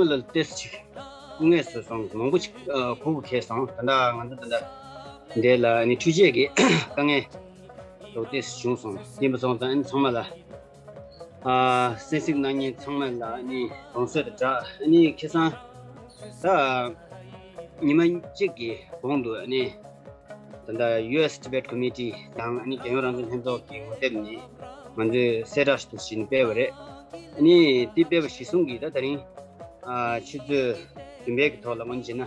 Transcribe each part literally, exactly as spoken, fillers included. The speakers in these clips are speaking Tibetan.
ལ་ཏོག་ཙམ་ཅིག་སྐུ་ངལ་གསོས་སོང་། མང་པོ་ཅིག་ཨ་སྒུག་གི་འཁེལ་སོང་། ད་ལྟ་ང་ཚོ་ད་ལྟ་འདི་ལ་ཨ་ནི་འཕྲུལ་ཆས་ཀྱི་དཀའ་ངལ་ཏོག་ཙམ་བྱུང་སོང་། ཡིན་པ་སོང་ཙང་ཨ་ནི་ཚང་མ་ལ་ཨ་གསན་གཟིགས་གནང་མཁན་ཚང་མ་ལ་ཨ་ནི་དགོངས་སེལ་དང་སྦྲགས། ཨ་ནི་ཁ་སང་ད་ཉི་མ་གཅིག་གི་གོང་དུ་ཨ་ནི་ད་ལྟ་ཡུ་ཨེས་ཊི་བེཊ་ཀོ་མི་ཊི་དང་ཨ་ནི་རྒྱལ་ཡོངས་རང་བཙན་ལྷན་ཚོགས་ཀྱི་ངོ་དེབ་ནས་ང་ཚོས་གསལ་བསྒྲགས་ཤིག་ཏུ་བྱས་ནས་སྤེལ་བ་རེད། ཨ་ནི་དེ་སྤེལ་བ་གཞིར་བཟུང་གིས་ད་དེ་རིང་ཨ་ཆུ་ཚོད་བདུན་པའི་གི་ཐོག་ལ་དབང་བྱས་ན་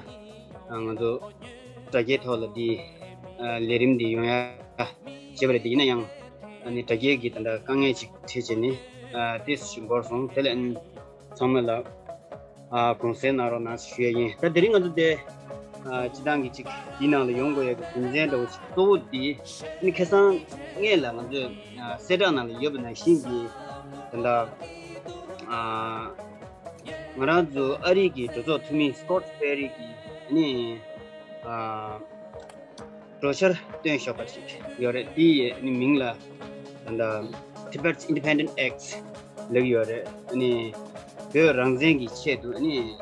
ཨ་ང་ཚོ་དྲ་རྒྱའི་ཐོག་ལ་འདི་ཨ་ལས་རིམ་འདི་ཡོང་ཡ་བྱས་པ་རེད། དེ་ཡིན་ན་ཡང་ཨ་ནི་དྲ་རྒྱའི་གི་ད་ལྟ་དཀའ་ངལ་ཅིག་འཕྲད་བྱས་ནས་ཨ་ཏོག་ཙམ་ཅིག་འགོར་སོང་། དེ་ལ་ཨ་ནི་ཚང་མ་ལ་ཨ་དགོངས་སེལ་གནང་རོགས་གནང་ཞུ་ཡ་ཡིན། ད་དེ་རིང་ང་ཚོ་དེ་ཨ་སྤྱི་བཏང་གི་ཅིག་འདིའི་ནང་ལ་ཡོང་དགོས་ཡ་གི་རྒྱུ་མཚན་འདྲ་བོ་ཅིག་གཙོ་བོ་འདི་ཨ་ནི་ཁ་སང་སྔོན་ལ་ང་ཚོས་ཨ་གསལ་བསྒྲགས་ནང་ལ་ཡོད་པ་ནང་བཞིན་གྱི་ད་ལྟ་ཨ་ང་རང་ཚོ་ཨ་རི་གི་གྲོས་ཚོགས་འཐུས་མི་སི་ཀོཊ་པེ་རི་གི་ཨ་ནི་ཨ་གྲོས་འཆར་བཏོན་བཞག་པ་ཞིག་ཡོད་རེད། དེ་ཡི་ཨ་ནི་མིང་ལ་ད་ལྟ་Tibet's Independent Act ལབ་ཡོད་རེད། ཨ་ནི་བོད་རང་བཙན་གྱི་ཆེད་དུ་ཨ་ནི་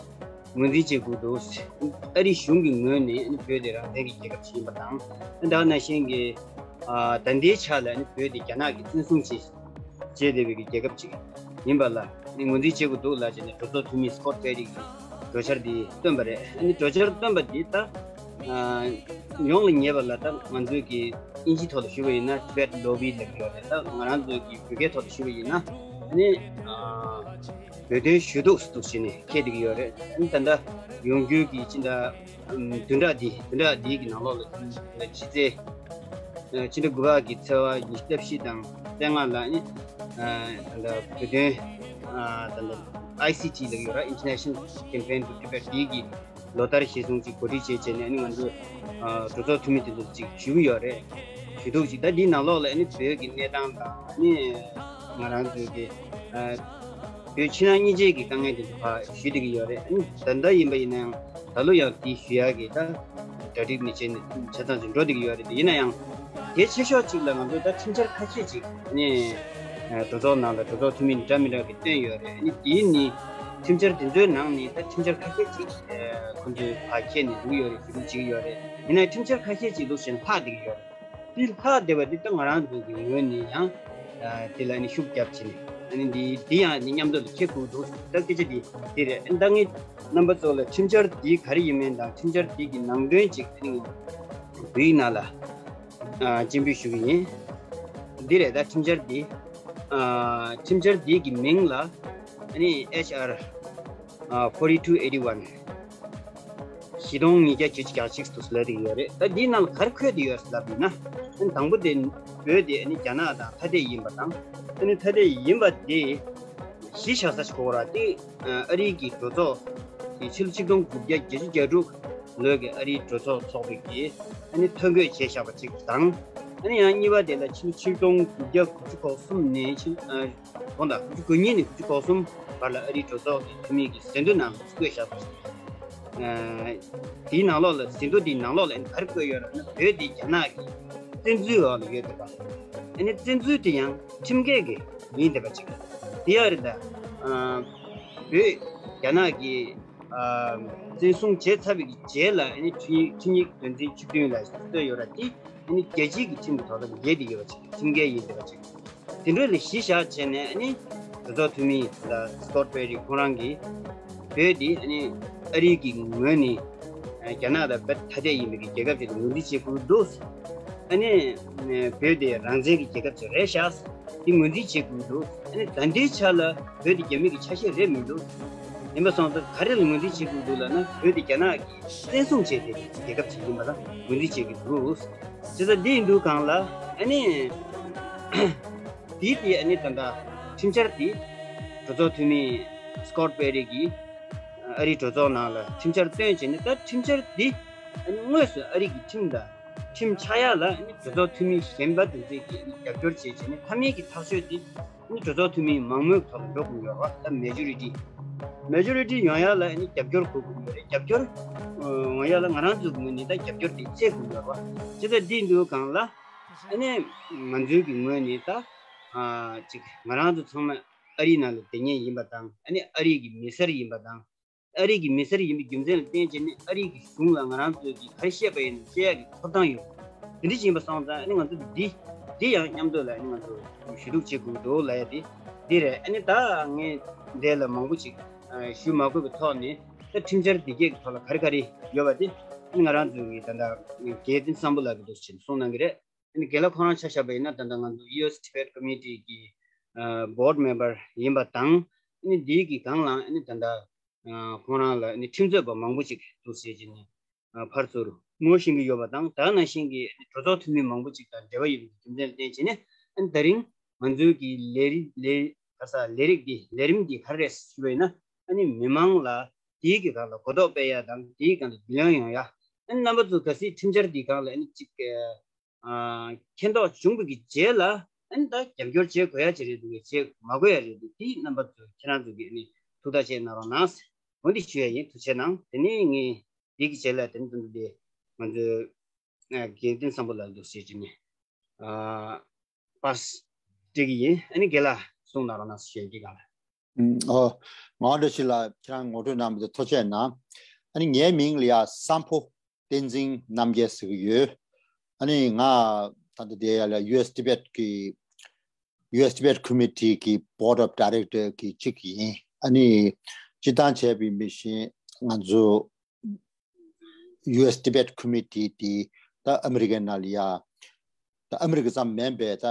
ངོས་འཛིན་བྱེད་དགོས་འདུག། ཨ་རི་གཞུང་གི་ངོས་ནས་ཨ་ནི་བོད་དེ་རང་བཙན་གྱི་རྒྱལ་ཁབ་ཅིག་ཡིན་པ་དང་། ཨ་ནི་ད་ག་ནང་བཞིན་གྱི་ཨ་ད་ལྟའི་ཆ་ལ་ཨ་ནི་བོད་དེ་རྒྱ་ནག་གིས་བཙན་བཟུང་བྱས་བྱས་བསྡད་པའི་རྒྱལ་ཁབ་ཅིག་ཡིན་པ་ལ་ནི་ངོས་འཛིན་བྱེད་དགོས་འདུག་ལབ་བྱས་ནས་གྲོས་ཚོགས་འཐུས་མི་སི་ཀོཊ་པེ་རི་གིས་གྲོས་འཆར་འདི་བཏོན་པ་རེད། ཨ་ནི་གྲོས་འཆར་བཏོན་པ་འདི་ད་ཨ་ཡོངས་ལ་ངེས་པ་ལ་ད་ང་ཚོས་ཀྱི་དབྱིན་ཇིའི་ཐོག་ལ་ཞུ་བ་ཡིན་ན་Tibet Lobby ལབ་ཀྱི་ཡོད་རེད། ད་ང་རང་ཚོས་ཀྱི་བོད་སྐད་ཐོག་ལ་ཞུ་བ་ཡིན་ན་ཨ་ནི་ཨ་བོད་དོན་ཞུ་གཏུག་ཟེར་འདུག་བྱས་ནས་འཁེལ་བསྡད་ཀྱི་ཡོད་རེད། ཨ་ནི་ད་ལྟ་ཡོང་རྒྱུ་གི་ཕྱི་ཟླ་བདུན་ཕྲག་འདི་བདུན་ཕྲག་འདིའི་གི་ནང་ལོགས་ལ་ཕྱི་ཚེས་ཕྱི་ཟླ་དགུ་པ་གི་ཚེས་པ་ཉི་ཤུ་རྩ་བཞི་དང་རྩ་ལྔ་ལ་ནི་ད་ལྟ་བོད་དོན་ད་ལྟ་ཨའི་སི་ཊི་ལབ་ཡོད་ར། International Campaign to Tibet འདིའི་གི་ལོ་ལྟར་གཞིར་བཟུང་ཅིག་གོ་སྒྲིག་བྱས་བྱས་ནས་ནི་ང་ཚོ་གྲོས་ཚོགས་འཐུས་མི་དེ་ཚོ་ཅིག་ཞུ་གི་ཡོད་རེད། ཞུ་གཏུག་ཅིག་ད་འདིའི་ནང་ལོགས་ལ་ནི་བོད་ཀྱི་གནས་སྟངས་དང་ནི་ང་རང་ཚོའི་གི་བོད་ཕྱི་ནང་གཉིས་ཆར་གྱི་དཀའ་ངལ་དེ་ཚོ་ཕར་ཞུ་བསྡད་ཀྱི་ཡོད་རེད། ཨ་ནི་ད་ལྟ་ཡིན་པ་ཡིན་ན་ཡང་ད་ལོ་ཡང་དེ་ཞུ་ཡག་གི་ད་གྲ་སྒྲིག་ནི་བྱས་ནས་ཆ་ཚང་ཅིག་འགྲོ་བསྡད་ཀྱི་ཡོད་རེད། དེ་ཡིན་ན་ཡང་གལ་ཆེ་ཤོས་གཅིག་ལ་ང་ཚོས་ད་ཁྲིམས་འཆར་ཁ་ཤས་ཅིག་ཨ་ནི་གྲོས་ཚོགས་ནང་ལ་གྲོས་ཚོགས་འཐུས་མི་འདྲ་མི་འདྲ་གིས་བཏོན་ཡོད་རེད། ཨ་ནི་དེའི་ནི་ཁྲིམས་འཆར་དེ་ཚོའི་ནང་ནས་ད་ཁྲིམས་འཆར་ཁ་ཤས་ཅིག་ཁོང་ཚོས་ཕར་འཁྱེར་ནས་འདུག་ཡོད་རེད། ཞུ་གཏུག་བྱེད་ཀྱི་ཡོད་རེད། ཡིན་ན་ཡང་ཁྲིམས་འཆར་ཁ་ཤས་ཅིག་འདུག་བྱས་ནས་ལྷག་བསྡད་ཀྱི་ཡོད་རེད། དེ་ལྷག་བསྡད་པ་འདི་ད་ང་རང་ཚོ་གི་ངོས་ནས་ཡང་དེ་ལ་ནི་ཤུགས་རྒྱབ་བྱས་ནས་ཨ་ནི་འདི་འདི་ཡང་ནི་མཉམ་དུ་ལ་འཁྱེར་དགོས་འདུག། ད་སྐད་ཆ་འདི་འདི་རེད། ད་ངས་རྣམ་པ་ཚོ་ལ་ཁྲིམས་འཆར་འདི་ག་རེ་ཡིན་མིན་དང་ཁྲིམས་འཆར་འདི་གི་ནང་དོན་ཅིག་ཨ་ནི་བོད་ཡིག་ནང་ལ་སྤྱན་འབུལ་ཞུ་གི་ཡིན། འདི་རེད། ད་ཁྲིམས་འཆར་འདི་ཁྲིམས་འཆར་འདི་གི་མིང་ལ་ཨ་ནི་ཨེཆ་ཨར་forty two eighty one བཞི་སྟོང་ཉིས་བརྒྱ་བརྒྱད་ཅུ་གྱ་གཅིག་ཏུ་ལབ་ཀྱི་ཡོད་རེད། ད་འདིའི་ནང་ལ་ག་རེ་འཁོད་དེ་ཡོད་ལབ་ཡིན་ན། ཨ་ནི་དང་པོ་དེ་བོད་དེ་ཨ་ནི་རྒྱ་ནག་དང་ཐ་དད་ཡིན་པ་དང་། ཨ་ནི་ཐ་དད་ཡིན་པ་དེ་གཞི་བཞག་ས་ཞིག་གོ་ར་དེ་ཨ་རིའི་གི་གྲོས་ཚོགས་ཀྱི་ཕྱི་ལོ་ཆིག་སྟོང་དགུ་བརྒྱ་བརྒྱད་ཅུ་གྱ་དྲུག་ལོའི་གི་ཨ་རིའི་གྲོས་ཚོགས་ཚོགས་པའི་གི་ཨ་ནི་ཐོ་འགོད་བྱས་བཞག་པ་ཅིག་དང་། ཨ་ནི་ཡང་གཉིས་པ་དེ་ལ་ཕྱི་ལོ་ཆིག་སྟོང་དགུ་བརྒྱ་དགུ་བཅུ་གོ་གསུམ་ནས་ཕྱི་ཨ། དགོངས་དག་དགུ་བཅུ་གོ་གཉིས་ནས་དགུ་བཅུ་གོ་གསུམ་བར་ལ་ཨ་རིའི་གྲོས་ཚོགས་ཀྱི་འཐུས་མི་གི་ཟིན་ཐོ་ནང་ལ་བཀོད་བཞག་པ་རེད། དེའི་ནང་ལོགས་ལ་ཟིན་ཐོ་དེའི་ནང་ལོགས་ལ་ཨ་ནི་ག་རེ་བཀོད་ཡོད་རེད་ན། བོད་དེ་རྒྱ་ནག་གི་བཙན་འཛུལ་འོག་ལ་ཡོད་འདུག་པ། ཨ་ནི་བཙན་འཛུལ་དེ་ཡང་ཁྲིམས་འགལ་གྱི་ཡིན་འདུག་པ་ཅིག་དེ་ཡང་རེད། ད་བོད་རྒྱ་ནག་གི་བཙན་བཟུང་བྱས་ཚར་བའི་རྗེས་ལ་ཨ་ནི་ཆིངས་ཡིག་དོན་ཚན་བཅུ་བདུན་ལ་བཟོས་ཡོད་ར། དེ་ཨ་ནི་རྒྱལ་སྤྱིའི་གི་ཁྲིམས་ཀྱི་ཐོག་ལ་འགལ་བསྡད་ཡོད་པ་ཅིག་ཁྲིམས་འགལ་ཡིན་བསྡད་པ་ཅིག་དེ་འདྲ་ལ་གཞི་བཞག་བྱས་ནས་ཨ་ནི་གྲོས་ཚོགས་འཐུས་མི་ལ་སི་ཀོཊ་པེ་རི་ཁོང་རང་གིས་བོད་དེ་ཨ་ནི་ཨ་རིའི་གི་ངོས་ནས་རྒྱ་ནག་དང་བོད་ཐ་དད་ཡིན་པའི་གི་རྒྱལ་ཁབ་ཅིག་ལ་ངོས་འཛིན་བྱེད་དགོས་འདུག། ཨ་ནི་བོད་དེ་རང་བཙན་གྱི་རྒྱལ་ཁབ་ཅིག་རེད་ཤག། དེ་ངོས་འཛིན་བྱེད་དགོས་འདུག། ཨ་ནི་ད་ལྟའི་ཆ་ལ་བོད་དེ་རྒྱ་མི་གི་ཆ་ཤས་རེད་མི་འདུག། ཡིན་པ་སོང་ཙང་ག་རེ་ལ་ངོས་འཛིན་བྱེད་དགོས་འདུག་ལབ་ན། བོད་དེ་རྒྱ་ནག་གིས་བཙན་བཟུང་བྱས་ཏེ་རྒྱལ་ཁབ་ཅིག་ཡིན་པ་ལ་ངོས་འཛིན་བྱེད་ཀྱི་འདུག། བྱས་ཙང་འདི་ཡིན་དུས་སྒང་ལ་ཨ་ནི་དེའི་དེ་ཨ་ནི་ད་ལྟ་ཁྲིམས་འཆར་དེ་གྲོས་ཚོགས་འཐུས་མི་སི་ཀོཊ་པེ་རི་གིས་ཨ་རིའི་གྲོས་ཚོགས་ནང་ལ་ཁྲིམས་འཆར་བཏོན་བྱས་ནས། ད་ཁྲིམས་འཆར་དེ་ཨ་ནི་དངོས་སུ་ཨ་རི་གི་ཁྲིམས་དང་ཁྲིམས་ཆགས་ཡག་ལ་ཨ་ནི་གྲོས་ཚོགས་འཐུས་མི་གཞན་པ་དེ་ཚོས་ཀྱིས་ཨ་ནི་རྒྱབ་སྐྱོར་བྱས་བྱས་ནས་མཐའ་མའི་གི་ཐག་གཅོད་དེ་ནི་གྲོས་ཚོགས་འཐུས་མིའི་མང་མོས་ཐོག་ལ་འགྲོ་དགོས་ཡོད་རེད་བ། ད་མེ་ཇོ་རི་ཊི། མེ་ཇོ་རི་ཊི་ཡོང་ཡ་ལ་ནི་རྒྱབ་སྐྱོར་དགོས་ཀྱི་ཡོད་རེད། རྒྱབ་སྐྱོར་ཡོང་ཡ་ལ་ང་རང་ཚོའི་ངོས་ནས་ད་རྒྱབ་སྐྱོར་དེ་བྱེད་དགོས་ཡོད་རེད་བ། བྱས་ཙང་འདི་འདུག་སྒང་ལ་ཨ་ནི་ང་ཚོའི་གི་ངོས་ནས་ད་ཨ་ཅིག་ང་རང་ཚོ་ཚང་མ་ཨ་རིའི་ནང་ལ་བསྡད་མཁན་ཡིན་པ་དང་། ཨ་ནི་ཨ་རིའི་གི་མི་སེར་ཡིན་པ་དང་། ཨ་རི་གི་མི་སེར་ཡིན་པའི་རྒྱུ་མཚན་ལ་བརྟེན་བྱས་ནས་ཨ་རི་གི་གཞུང་ལ་ང་རང་ཚོས་ཀྱི་ག་རེ་བཤད་པ་ཡིན་ན་བཤད་ཡག་གི་ཐོབ་ཐང་ཡོད། དེ་འདྲ་ཞིག་ཡིན་པ་སོང་ཙང་ཨ་ནི་ང་ཚོ་འདི་འདི་ཡང་མཉམ་དུ་ལ་ཨ་ནི་ང་ཚོ་ཞུ་གཏུག་བྱེད་དགོས་འདུག་ལབ་ཡ་དེ་འདི་རེད། ཨ་ནི་ད་ངས་འདི་ལ་མང་པོ་ཞིག་ཞུ་མ་དགོས་པའི་ཐོག་ནས་ད་ཁྲིམས་འཆར་འདི་གས་ཀྱི་ཐོག་ལ་ག་རེ་ག་རེ་ཡོད་པ་དེ་ཨ་ནི་ང་རང་ཚོ་གི་ད་ལྟ་རྒན་བསྟན་བཟང་པོ་ལགས་ཀྱིས་འདུག་ཟེར་གསུངས་གནང་གི་རེད། ཨ་ནི་རྒན་ལགས་ཁོང་རང་ཆ་བཞག་པ་ཡིན་ན་ད་ལྟ་ང་ཚོ་ཡུ་ཨེས་ཊི་བེཊ་ཀོ་མི་ཊི་གི་ཨ་བོར་ཌི་མེམ་བར་ཡིན་པ་དང་ཨ་ནི་འདིའི་གི་སྒང་ལ་ཨ་ནི་ད་ལྟ་ཨ་ཁོང་རང་ལ་ཨ་ནི་ཁྲིམས་རྩོད་པ་མང་པོ་ཅིག་འདུག་ཟེར་གྱི་ནས་ཨ་ཕར་ཚུར་ངོ་ཤེས་ཀྱི་ཡོད་པ་དང་ད་ག་ནང་བཞིན་གྱི་ཨ་ནི་གྲོས་ཚོགས་འཐུས་མི་མང་པོ་ཅིག་དང་འབྲེལ་བ་ཡོད་པའི་རྒྱུ་མཚན་ལ་བརྟེན་བྱས་ནས་ཨ་ནི་ད་རིང་ང་ཚོའི་གི་ལས་རིགས་ལས་ག་ས་ལས་རིགས་འདི་ལས་རིམ་འདི་ག་རེ་རེད་ཞུས་པ་ཡིན་ན་ཨ་ནི་མི་མང་ལ་དེའི་གི་སྒང་ལ་གོ་རྟོགས་སྤེལ་ཡ་དང་དེའི་སྒང་ལ་རྒྱུས་ལོན་ཡོང་ཡ་ཨ་ནི་རྣམ་པ་ཚོ་གལ་སྲིད་ཁྲིམས་འཆར་འདིའི་སྒང་ལ་ཨ་ནི་གཅིག་ཨ་མཁྱེན་རྟོགས་བྱུང་བའི་གི་རྗེས་ལ་ཨ་ནི་ད་རྒྱབ་སྐྱོར་བྱེད་དགོས་ཡ་ཅིག་རེད་འདུག་གས་བྱེད་མ་དགོས་ཡ་རེད་འདུག་དེ་རྣམ་པ་ཚོ་ཁྱེད་རང་ཚོ་གིས་ཨ་ནི་ཐུགས་ཐག་བཅད་གནང་རོགས་གནང་། འོ་འདི་ཞུ་ཡ་ཡིན། ཐུགས་རྗེ་གནང་། དེ་ནས་ངས་འདི་གི་རྗེས་ལ་དེ་ནས་དེ་འདི་ང་ཚོའི་ཨ་རྒན་བསྟན་བཟང་པོ་ལགས་འདུག་ཟེར་གྱི་ནས་ཨ་པཱས་སྤྲད་ཀྱི་ཡིན། ཨ་ནི་རྒན་ལགས་གསུང་གནང་རོགས་གནང་ཞུ་ཡ་འདི་ག་ལ། ཨུམ། ཨོ། ངག་དབང་བཀྲ་ཤིས་ལགས་ཁྱེད་རང་ངོ་སྤྲོད་གནང་བ་དེ་ཐུགས་རྗེ་གནང་། ཨ་ནི་ངའི་མིང་ལ་ཡ་སམ་ཕོ་བསྟན་འཛིན་རྣམ་རྒྱལ་ཟེར་གྱི་ཡོད། ཨ་ནི་ང་ད་ལྟ་དེ་ཡ་ལ་ཡུ་ཨེས་ཊི་བེཊ་གི་ཡུ་ཨེས་ཊི་བེཊ་ཀོ་མི་ཊི་གི་བོར་ཌི་ཨོཕ་ཌའི་རེག་ཊར་གི་གཅིག་ཡིན། ཨ་ནི་སྤྱིར་བཏང་བྱས་པའི་མི་བཞིན་ང་ཚོ་ཡུ་ཨེས་ཊི་བེཊ་ཀོ་མི་ཊི་དེ་ད་ཨ་མི་རི་ཀའི་ནང་ལ་ཡ་ད་ཨ་མི་རི་ཀ་ཙམ་མིན་པའི་ད་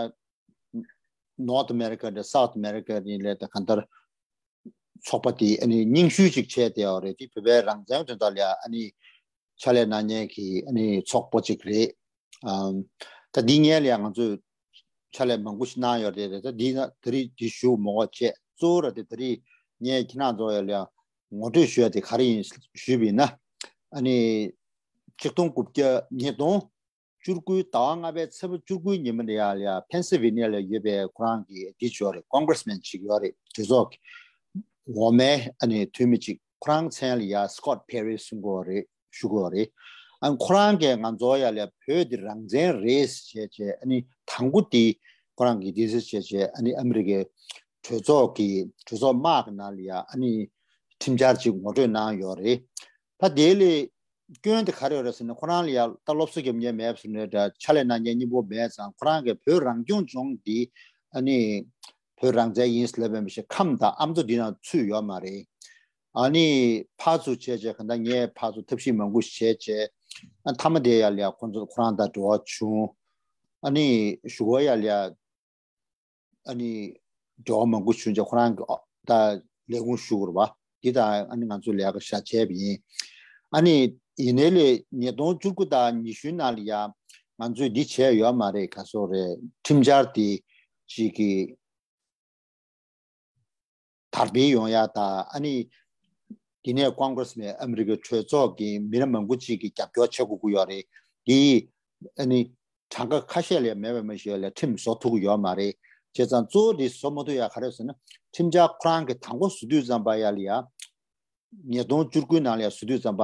ནོར་ཐི་ཨ་མེ་རི་ཀ་དང་སའུ་ཐི་ཨ་མེ་རི་ཀ་གཉིས་ལ་ད་གང་ལྟར་ཚོགས་པ་དེ་ཨ་ནི་རྙིང་ཤོས་ཅིག་བྱས་བསྡད་ཡོད་རེད། དེ་བོད་པའི་རང་བཙན་དོན་དག་ལ་ཨ་ནི་ཕྱག་ལས་གནང་མཁན་གྱི་ཨ་ནི་ཚོགས་པ་ཅིག་རེད། ཨམ། ད་འདི་སྔོན་ལ་ང་ཚོས་ཕྱག་ལས་མང་པོ་ཞིག་གནང་ཡོད་རེད། ད་འདི་ན་ད་རེས་འདི་ཞུ་མ་དགོས་བྱས་གཙོ་བོ་ར་དེ་ད་རེས་ངས་ཁྱེད་རང་ཚོ་ཡ་ལ་ངོ་སྤྲོད་ཞུ་ཡ་དེ་ག་རེ་ཡིན་ཞུས་པ་ཡིན་ན། ཨ་ནི་ཆིག་སྟོང་དགུ་བརྒྱ་ཉིས་སྟོང་བཅུ་དགུའི་ཟླ་བ་ལྔ་པའི་ཚེས་པ་བཅུ་དགུའི་ཉིན་མོ་ལ་ཡ་ལ་ཕེན་སི་ཝེ་ནི་ཡ་ལ་ཡོད་པའི་ཁོ་རང་གི་འདི་ཅིག་ཡོད་རེད། ཀོང་གྷི་རེ་སི་མེན་ཅིག་ཡོད་རེད། གྲོས་ཚོགས་ཀྱི་འོག་མའི་ཨ་ནི་འཐུས་མི་ཅིག་ཁོ་རང་མཚན་ལ་ཡ་སི་ཀོཊ་པེ་རི་གསུང་གི་ཡོད་རེད། ཞུ་གི་ཡོད་རེད། ཨ་ནི་ཁོ་རང་གིས་ང་ཚོ་ཡ་ལ་བོད་འདི་རང་བཙན་རེད་ཟེར་བྱས་བྱས་ཨ་ནི་དང་པོ་དེ་ཁོ་རང་གིས་འདི་ཟེར་བྱས་བྱས་ཨ་ནི་ཨ་མི་རི་ཀའི་གྲོས་ཚོགས་ཀྱི་གྲོས་ཚོགས་དམག་གི་ནང་ལ་ཡ་ཨ་ནི་ཁྲིམས་འཆར་ཅིག་ངོ་སྤྲོད་གནང་ཡོད་རེད། ད་དེ་ལས་སྐྱོན་དེ་ག་རེ་ཡོད་རེད་ཟེར་ན་ཁོ་རང་ལ་ཡ་ད་སློབ་གསོ་རྒྱབ་མཁན་མེད་པ་ཟེར་ནས་ད་ཕྱག་ལས་གནང་མཁན་སྙིང་པོ་མེད་ཙང་ཁོ་རང་གིས་བོད་རང་སྐྱོང་ལྗོངས་འདི་ཨ་ནི་བོད་རང་བཙན་ཡིན་ཟེར་ལབ་པའི་མི་ཞིག་ཁམས་དང་ཨ་མདོ་འདི་ནང་ཚུད་ཡོད་མ་རེད། ཨ་ནི་ཕར་ཚུར་བྱས་བྱས་ག་ད་ངས་ཕར་ཚུར་ཐབས་ཤེས་མང་པོ་བྱས་བྱས་ཨ་མཐའ་མ་དེ་ཡ་ལ་ཡ་ཁོང་ཚོ་ཁོ་རང་དང་འབྲེལ་བ་བྱུང་། ཨ་ནི་གཞུག་གུ་ཡ་ལ་ཡ་ཨ་ནི་འབྲེལ་བ་མང་པོ་བྱུང་བྱས་ཁོ་རང་གི་ཨ་ད་ལས་ཁུངས་ཞུ་དགོས་རེད་པ། འདི་དང་ཨ་ནི་ང་ཚོ་ལས་ཀ་བཞག་བྱས་པ་ཡིན། ཨ་ནི་ཡིན་ནའི་ལས་ཉིས་སྟོང་བཅུ་དགུ་དང་ཉི་ཤུའི་ནང་ལ་ཡ་ང་ཚོས་འདི་བྱས་ཡོད་མ་རེད། ག་སོག་རེད། ཁྲིམས་འཆར་དེ་ཅིག་གི་དར་སྤེལ་ཡོང་ཡ་དང་ཨ་ནི་དེ་ནས་ཀོང་གྷི་རེ་སི་མེན་ཨ་མི་རི་ཀའི་གྲོས་ཚོགས་ཀྱི་མི་སྣ་མང་པོ་ཅིག་གིས་རྒྱབ་སྐྱོར་བྱེད་དགོས་ཀྱི་ཡོད་རེད། དེ་ཨ་ནི་གྲངས་ཀ་ཁ་ཤས་ལས་མེད་པ་མ་ཤེས་ལ་ཁྲིམས་བཟོ་ཐུབ་ཀྱི་ཡོད་མ་རེད། བྱས་ཙང་གཙོ་བོ་དེ་བཟོ་མ་ཐུབ་ཡ་ག་རེ་ཟེར་ན་ཁྲིམས་འཆར་ཁོ་རང་གིས་དང་པོ་བཟོ་དུས་ཙམ་པ་ཡ་ལ་ཡ་ཉིས་སྟོང་བཅུ་དགུ་ནང་ལ་ཡ་བཟོ་དུས་ཙམ་པ་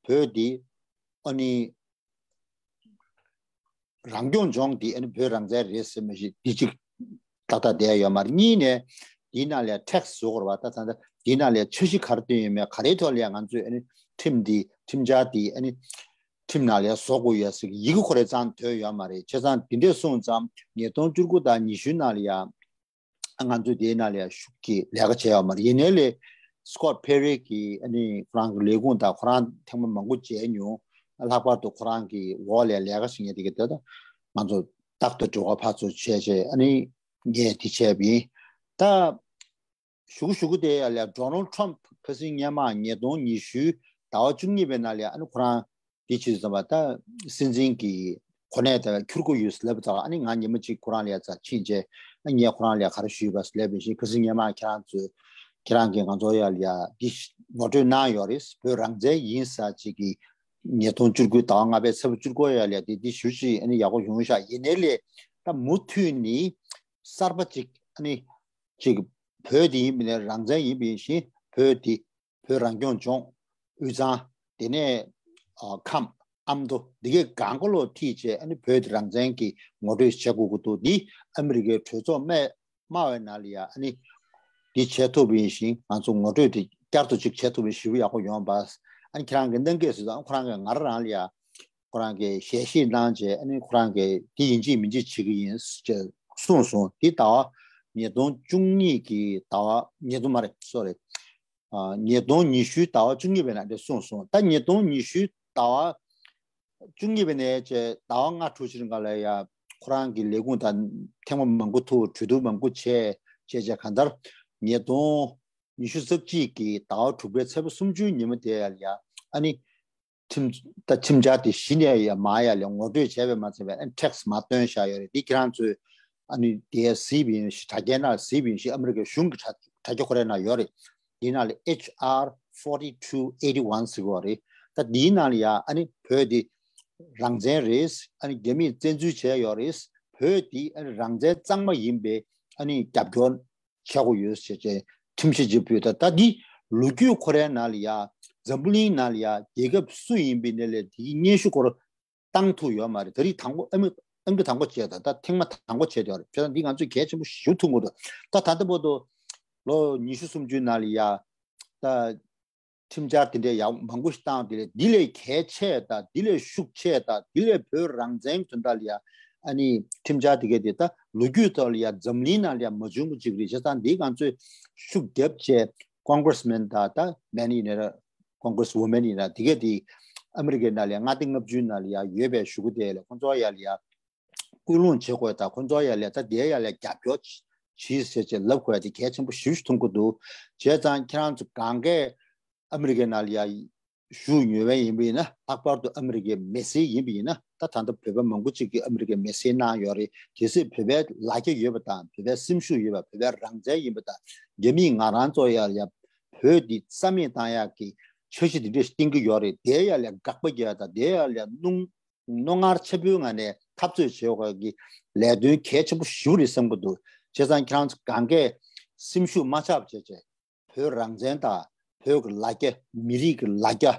བོད་དེ་ཨ་ནི་རང་སྐྱོང་ལྗོངས་འདི་ཨ་ནི་བོད་རང་བཙན་རེད་ཟེར་མི་ཞིག་འདི་གཅིག་ཏག་ཏག་བསྡད་ཡོད་མ་རེད། གཉིས་ནས་འདིའི་ནང་ལ་ཊེག་སི་བཟོ་དགོས་རེད་པ། ད་ད་ལྟ་འདིའི་ནང་ལ་འཆར་གཞི་ག་རེ་བཏོན་ཡོད་མེད་ག་རེའི་ཐོག་ལ་ཡང་ང་ཚོས་ཨ་ནི་ཁྲིམས་འདི་ཁྲིམས་འཆར་འདི་ཨ་ནི་ཁྲིམས་ནང་ལ་བཟོ་དགོས་ཡོད་ཟེར་གྱི་ཡི་གེ་ཁོ་རང་རྩ་ནས་ཐོན་ཡོད་མ་རེད། བྱས་ཙང་འདི་འདྲས་སོང་ཙང་ཉིས་སྟོང་བཅུ་དགུ་དང་ཉི་ཤུའི་ནང་ལ་ཡང་ང་ཚོས་དེའི་ནང་ལ་ཡང་ཤུགས་ཀྱིས་ལས་ཀ་བྱས་ཡོད་མ་རེད། ཡིན་ནའི་ལས་སི་ཀོཊ་པེ་རི་གིས་ཨ་ནི་ཁོ་རང་གི་ལས་ཁུངས་དང་ཁོ་རང་ཐེངས་མ་མང་པོ་མཇལ་མྱོང་། ལྷག་པར་དུ་ཁོ་རང་གི་འོག་ལ་ལས་ཀ་བྱེད་མཁན་དེ་ག་དེ་ད་ང་ཚོ་རྟག་ཏུ་འབྲེལ་བ་ཕར་ཚུར་བྱས་བྱས་ཨ་ནི་ངས་དེ་བྱས་པ་ཡིན། ད་གཞུག་གུ་གཞུག་གུ་དེ་ཡ་ལ་ཌོ་ནལ་ཌི་ཊརམ་ཕ་ཁ་སང་སྔོན་མ་ཉིས་སྟོང་ཉི་ཤུ་ཟླ་བ་བཅུ་གཉིས་པའི་ནང་ལ་ཨ་ནི་ཁོ་རང་དེ་བྱས་ཙམ་པ་ད་སྲིད་འཛིན་གྱི་གོ་གནས་དེ་འཁྱུར་དགོས་ཡོད་ཟེར་ལབ་པ་དང་ཨ་ནི་ང་ཉི་མ་གཅིག་ཁོ་རང་ལ་ཡ་ཙམ་ཕྱིན་བྱས་ཨ་ངས་ཁོ་རང་ལ་ཡ་ག་རེ་ཞུས་པ་ཟེར་ལབ་པ་བཞིན་ཁ་སང་སྔོན་མ་ཁྱེད་རང་ཚོས་ཁྱེད་རང་གིས་ང་ཚོ་ཡ་ལ་ཡ་འདི་ངོ་སྤྲོད་གནང་ཡོད་རེད། བོད་རང་བཙན་ཡིན་ཟེར་ཅིག་གི་ཉིས་སྟོང་བཅུ་དགུ་ཟླ་བ་ལྔ་པའི་ཚེས་པ་བཅུ་དགུ་ཡ་ལ་ཡ་དེ་འདི་ཞུ་ཅིག་ཨ་ནི་ཡག་པོ་ཡོང་ཤག་ཡིན་ནའི་ལས་ད་མུ་མཐུད་ནས་གསར་པ་ཅིག་ཨ་ནི་ཅིག་བོད་དེ་ཡིན་པ་ནས་རང་བཙན་ཡིན་པ་ཡིན་ཞིང་བོད་དེ་བོད་རང་སྐྱོང་ལྗོངས་དབུས་གཙང་དེ་ནས་ཨ་ཁམས་ཨ་མདོ་འདི་གའི་སྒང་ག་ལོ་ཁྲིད་བྱས་ཨ་ནི་བོད་དེ་རང་བཙན་གྱི་ངོ་སྤྲོད་བྱེད་དགོས་ཀྱི་འདུག་འདི་ཨ་མི་རི་ཀའི་གྲོས་ཚོགས་སྨད་སྨྲ་བའི་ནང་ལ་ཡ་ཨ་ནི་འདི་བྱེད་ཐུབ་པ་ཡིན་ཞིང་ང་ཚོ་ངོ་སྤྲོད་དེ་ བསྐྱར་དུ་ཅིག་བྱེད་ཐུབ་པའི་ཞེ་པོ་ཡག་པོ་ཡོང་བ། ཨ་ནི་ཁྱེད་རང་གི་གནང་གས་སུ་ཁོ་རང་གིས་ང་རང་རང་ལ་ཡ་ཁོ་རང་གིས་ཞལ་བཞེས་གནང་བྱས། ཨ་ནི་ཁོ་རང་གིས་དེ་ཡིན་གཅིག་མིན་གཅིག་བྱེད་ཀྱི་ཡིན་ཅེས་གསུངས་སོང་། དེ་ཟླ་བ་ཉིས་སྟོང་བཅུ་གཉིས་ཀྱི་ཟླ་བ། ཉིས་སྟོང་མ་རེད། སོ་རི། ཉིས་སྟོང་ཉི་ཤུའི་ཟླ་བ་བཅུ་གཉིས་པའི་ནང་དེ་གསུངས་སོང་། ད་ཉིས་སྟོང་ཉི་ཤུའི་ཟླ་བ་བཅུ་གཉིས་པའི་ནས་བྱས་ཟླ་བ་ལྔ་དྲུག་ཕྱིན་ག་ལ་ཡ་ཁོ་རང་གི་ལས་ཁུངས་དང་ཐེངས་མ་མང་པོ་ཐུག་གྲོས་བསྡུར་མང་པོ་བྱས་བྱས་བྱས། གང་ལྟར་ཉིས་སྟོང་ཉི་ཤུ་རྩ་གཅིག་གི་ཟླ་བ་དྲུག་པའི་ཚེས་པ་སུམ་ཅུའི་ཉིན་མོ་དེ་ཡ་ལ་ཡ་ཨ་ནི་ཁྲིམས་ད་ཁྲིམས་འཆར་དེ་གཞི་ནས་ཡ་མར་ཡ་ལ་ངོ་སྤྲོད་བྱས་པས་མ་ཚད་པའི་ཨ་ནི་ཊེག་སི་མར་བཏོན་བཞག་ཡོད་རེད། འདི་ཁྱེད་རང་ཚོས་ཨ་ནི་དེ་གཟིགས་པ་ཡིན་ཞིག་དྲ་རྒྱའི་ནང་གཟིགས་པ་ཡིན་ཞིག་ཨ་མི་རི་ཀའི་གཞུང་གི་དྲ་དྲ་རྒྱ་ཁོ་རའི་ནང་ཡོད་རེད། འདིའི་ནང་ལ་ཨེཆ་ཨར་ཕོར་ཊི་ཊུ་ཨེ་ཊི་ཝན་ཟེར་གྱི་ཡོད་རེད། ད་འདིའི་ནང་ལ་ཡ་ཨ་ནི་བོད་འདི་རང་བཙན་རེད། ཨ་ནི་རྒྱ་མིས་བཙན་འཛུལ་བྱས་ཡོད་རེད། བོད་འདི་ཨ་ནི་རང་བཙན་གཙང་མ་ཡིན་པའི་ཨ་ནི་རྒྱབ་སྐྱོར་བྱེད་དགོས་ཡོད་ཟེར་བྱས་ཁྲིམས་གཞི་ཅིག་ཕུལ། ད་ད་འདི་ལོ་རྒྱུས་ཁོ་རའི་ནང་ལ་ཡ་འཛམ་བུ་གླིང་ནང་ལ་ཡ་རྒྱལ་ཁབ་སུ་ཡིན་པའི་ནས་ལས་དེའི་སྙན་ཞུ་སྐོར་བཏང་ཐུབ་ཡོད་མ་རེད། ད་རེས་དང་པོ་ཨ་མི་ཨང་ཀི་དང་པོ་བྱས། ད་ད་ཐེངས་མ་དང་པོ་བྱས་ཡོད་རེད། བྱས་ཙང་འདི་ང་ཚོས་གལ་ཆེན་པོ་ཞེ་པོ་མཐོང་གི་འདུག་ད་ད་ལྟ་བར་དུ་ལོ་ཉི་ཤུ་སུམ་ཅུའི་ནང་ལ་ཡ་ད་ཁྲིམས་འཆར་དེ་འདྲའི་ཡག་མང་པོ་ཞིག་བཏང་། དེ་ལས་འདི་ལས་གལ་ཆེ་དང་འདི་ལས་ཤུགས་ཆེ་དང་འདི་ལས་བོད་རང་བཙན་གྱི་དོན་དག་ལ་ཡ་ཨ་ནི་ཁྲིམས་འཆར་དེ་ག་དེ་ད་ལོ་རྒྱུས་ཐོག་ལ་ཡ་འཛམ་གླིང་ནང་ལ་ཡ་མ་བྱུང་བ་ཅིག་རེད། བྱས་ཙང་འདི་ང་ཚོས་ཤུགས་རྒྱབ་བྱས་ཀོང་གྷི་རེས་མེན་དང་ད་མེན་ཡིན་ན་ར་ཀོང་གྷི་རེས་ཝུ་མེན་ཡིན་ན་དེ་ག་དེ་ཨ་མི་རི་ཀའི་ནང་ལ་ཡ་མངའ་སྡེ་ལྔ་བཅུའི་ནང་ལ་ཡ་ཡོད་པའི་གཞུག་གུ་དེ་ལ་ཁོང་ཚོ་ཡ་ལ་ཡ་སྐུལ་སློང་བྱེད་དགོས་དང་། ཁོང་ཚོ་ཡ་ལ་ད་དེ་ཡ་ལ་རྒྱབ་སྐྱོར་བྱེད་ཟེར་བྱས་ལབ་དགོས་ཡ་དེ་གལ་ཆེན་པོ་ཞེ་པོ་ཞིག་མཐོང་གི་འདུག་བྱས་ཙང་ཁྱེད་རང་ཚོ་གང་གས་ཨ་མི་རི་ཀའི་ནང་ལ་ཡ་བཞུགས་ཡོད་པ་ཡིན་པ་ཡིན་ན། ལྷག་པར་དུ་ཨ་མི་རི་ཀའི་མི་སེར་ཡིན་པ་ཡིན་ན། ད་ད་ལྟ་བོད་པ་མང་པོ་ཅིག་གིས་ཨ་མི་རི་ཀའི་མི་སེར་གནང་ཡོད་རེད། གལ་སྲིད་བོད་པའི་ལ་རྒྱ་ཡོད་པ་དང་བོད་པའི་སེམས་ཤུགས་ཡོད་པ། བོད་པའི་རང་བཙན་ཡིན་པ་དང་རྒྱ་མིས་ང་རང་ཚོ་ཡ་ལ་ཡ་བོད་འདི་རྩ་མེད་བཏང་ཡག་གི་འཆར་གཞི་འདི་འདྲ་ཞིག་བཏིང་གི་ཡོད་རེད། དེ་ཡ་ལ་དགག་པ་རྒྱག་ཡ་དང་དེ་ཡ་ལ་རྣོ་རྣོ་ངར་ཆེན་པོའི་ངང་ནས་འཐབ་རྩོད་བྱེད་དགོས་ཀྱི་ལས་དོན་གལ་ཆེན་པོ་ཞེ་པོ་རེད་བསམ་གྱི་འདུག་བྱས་ཙང་ཁྱེད་རང་ཚོ་གང་གས་སེམས་ཤུགས་མ་ཆག་བྱས་བྱས་བོད་རང་བཙན་དང་བོད་ཀྱི་ལ་རྒྱ། མི་རིགས་ཀྱི་ལ་རྒྱ།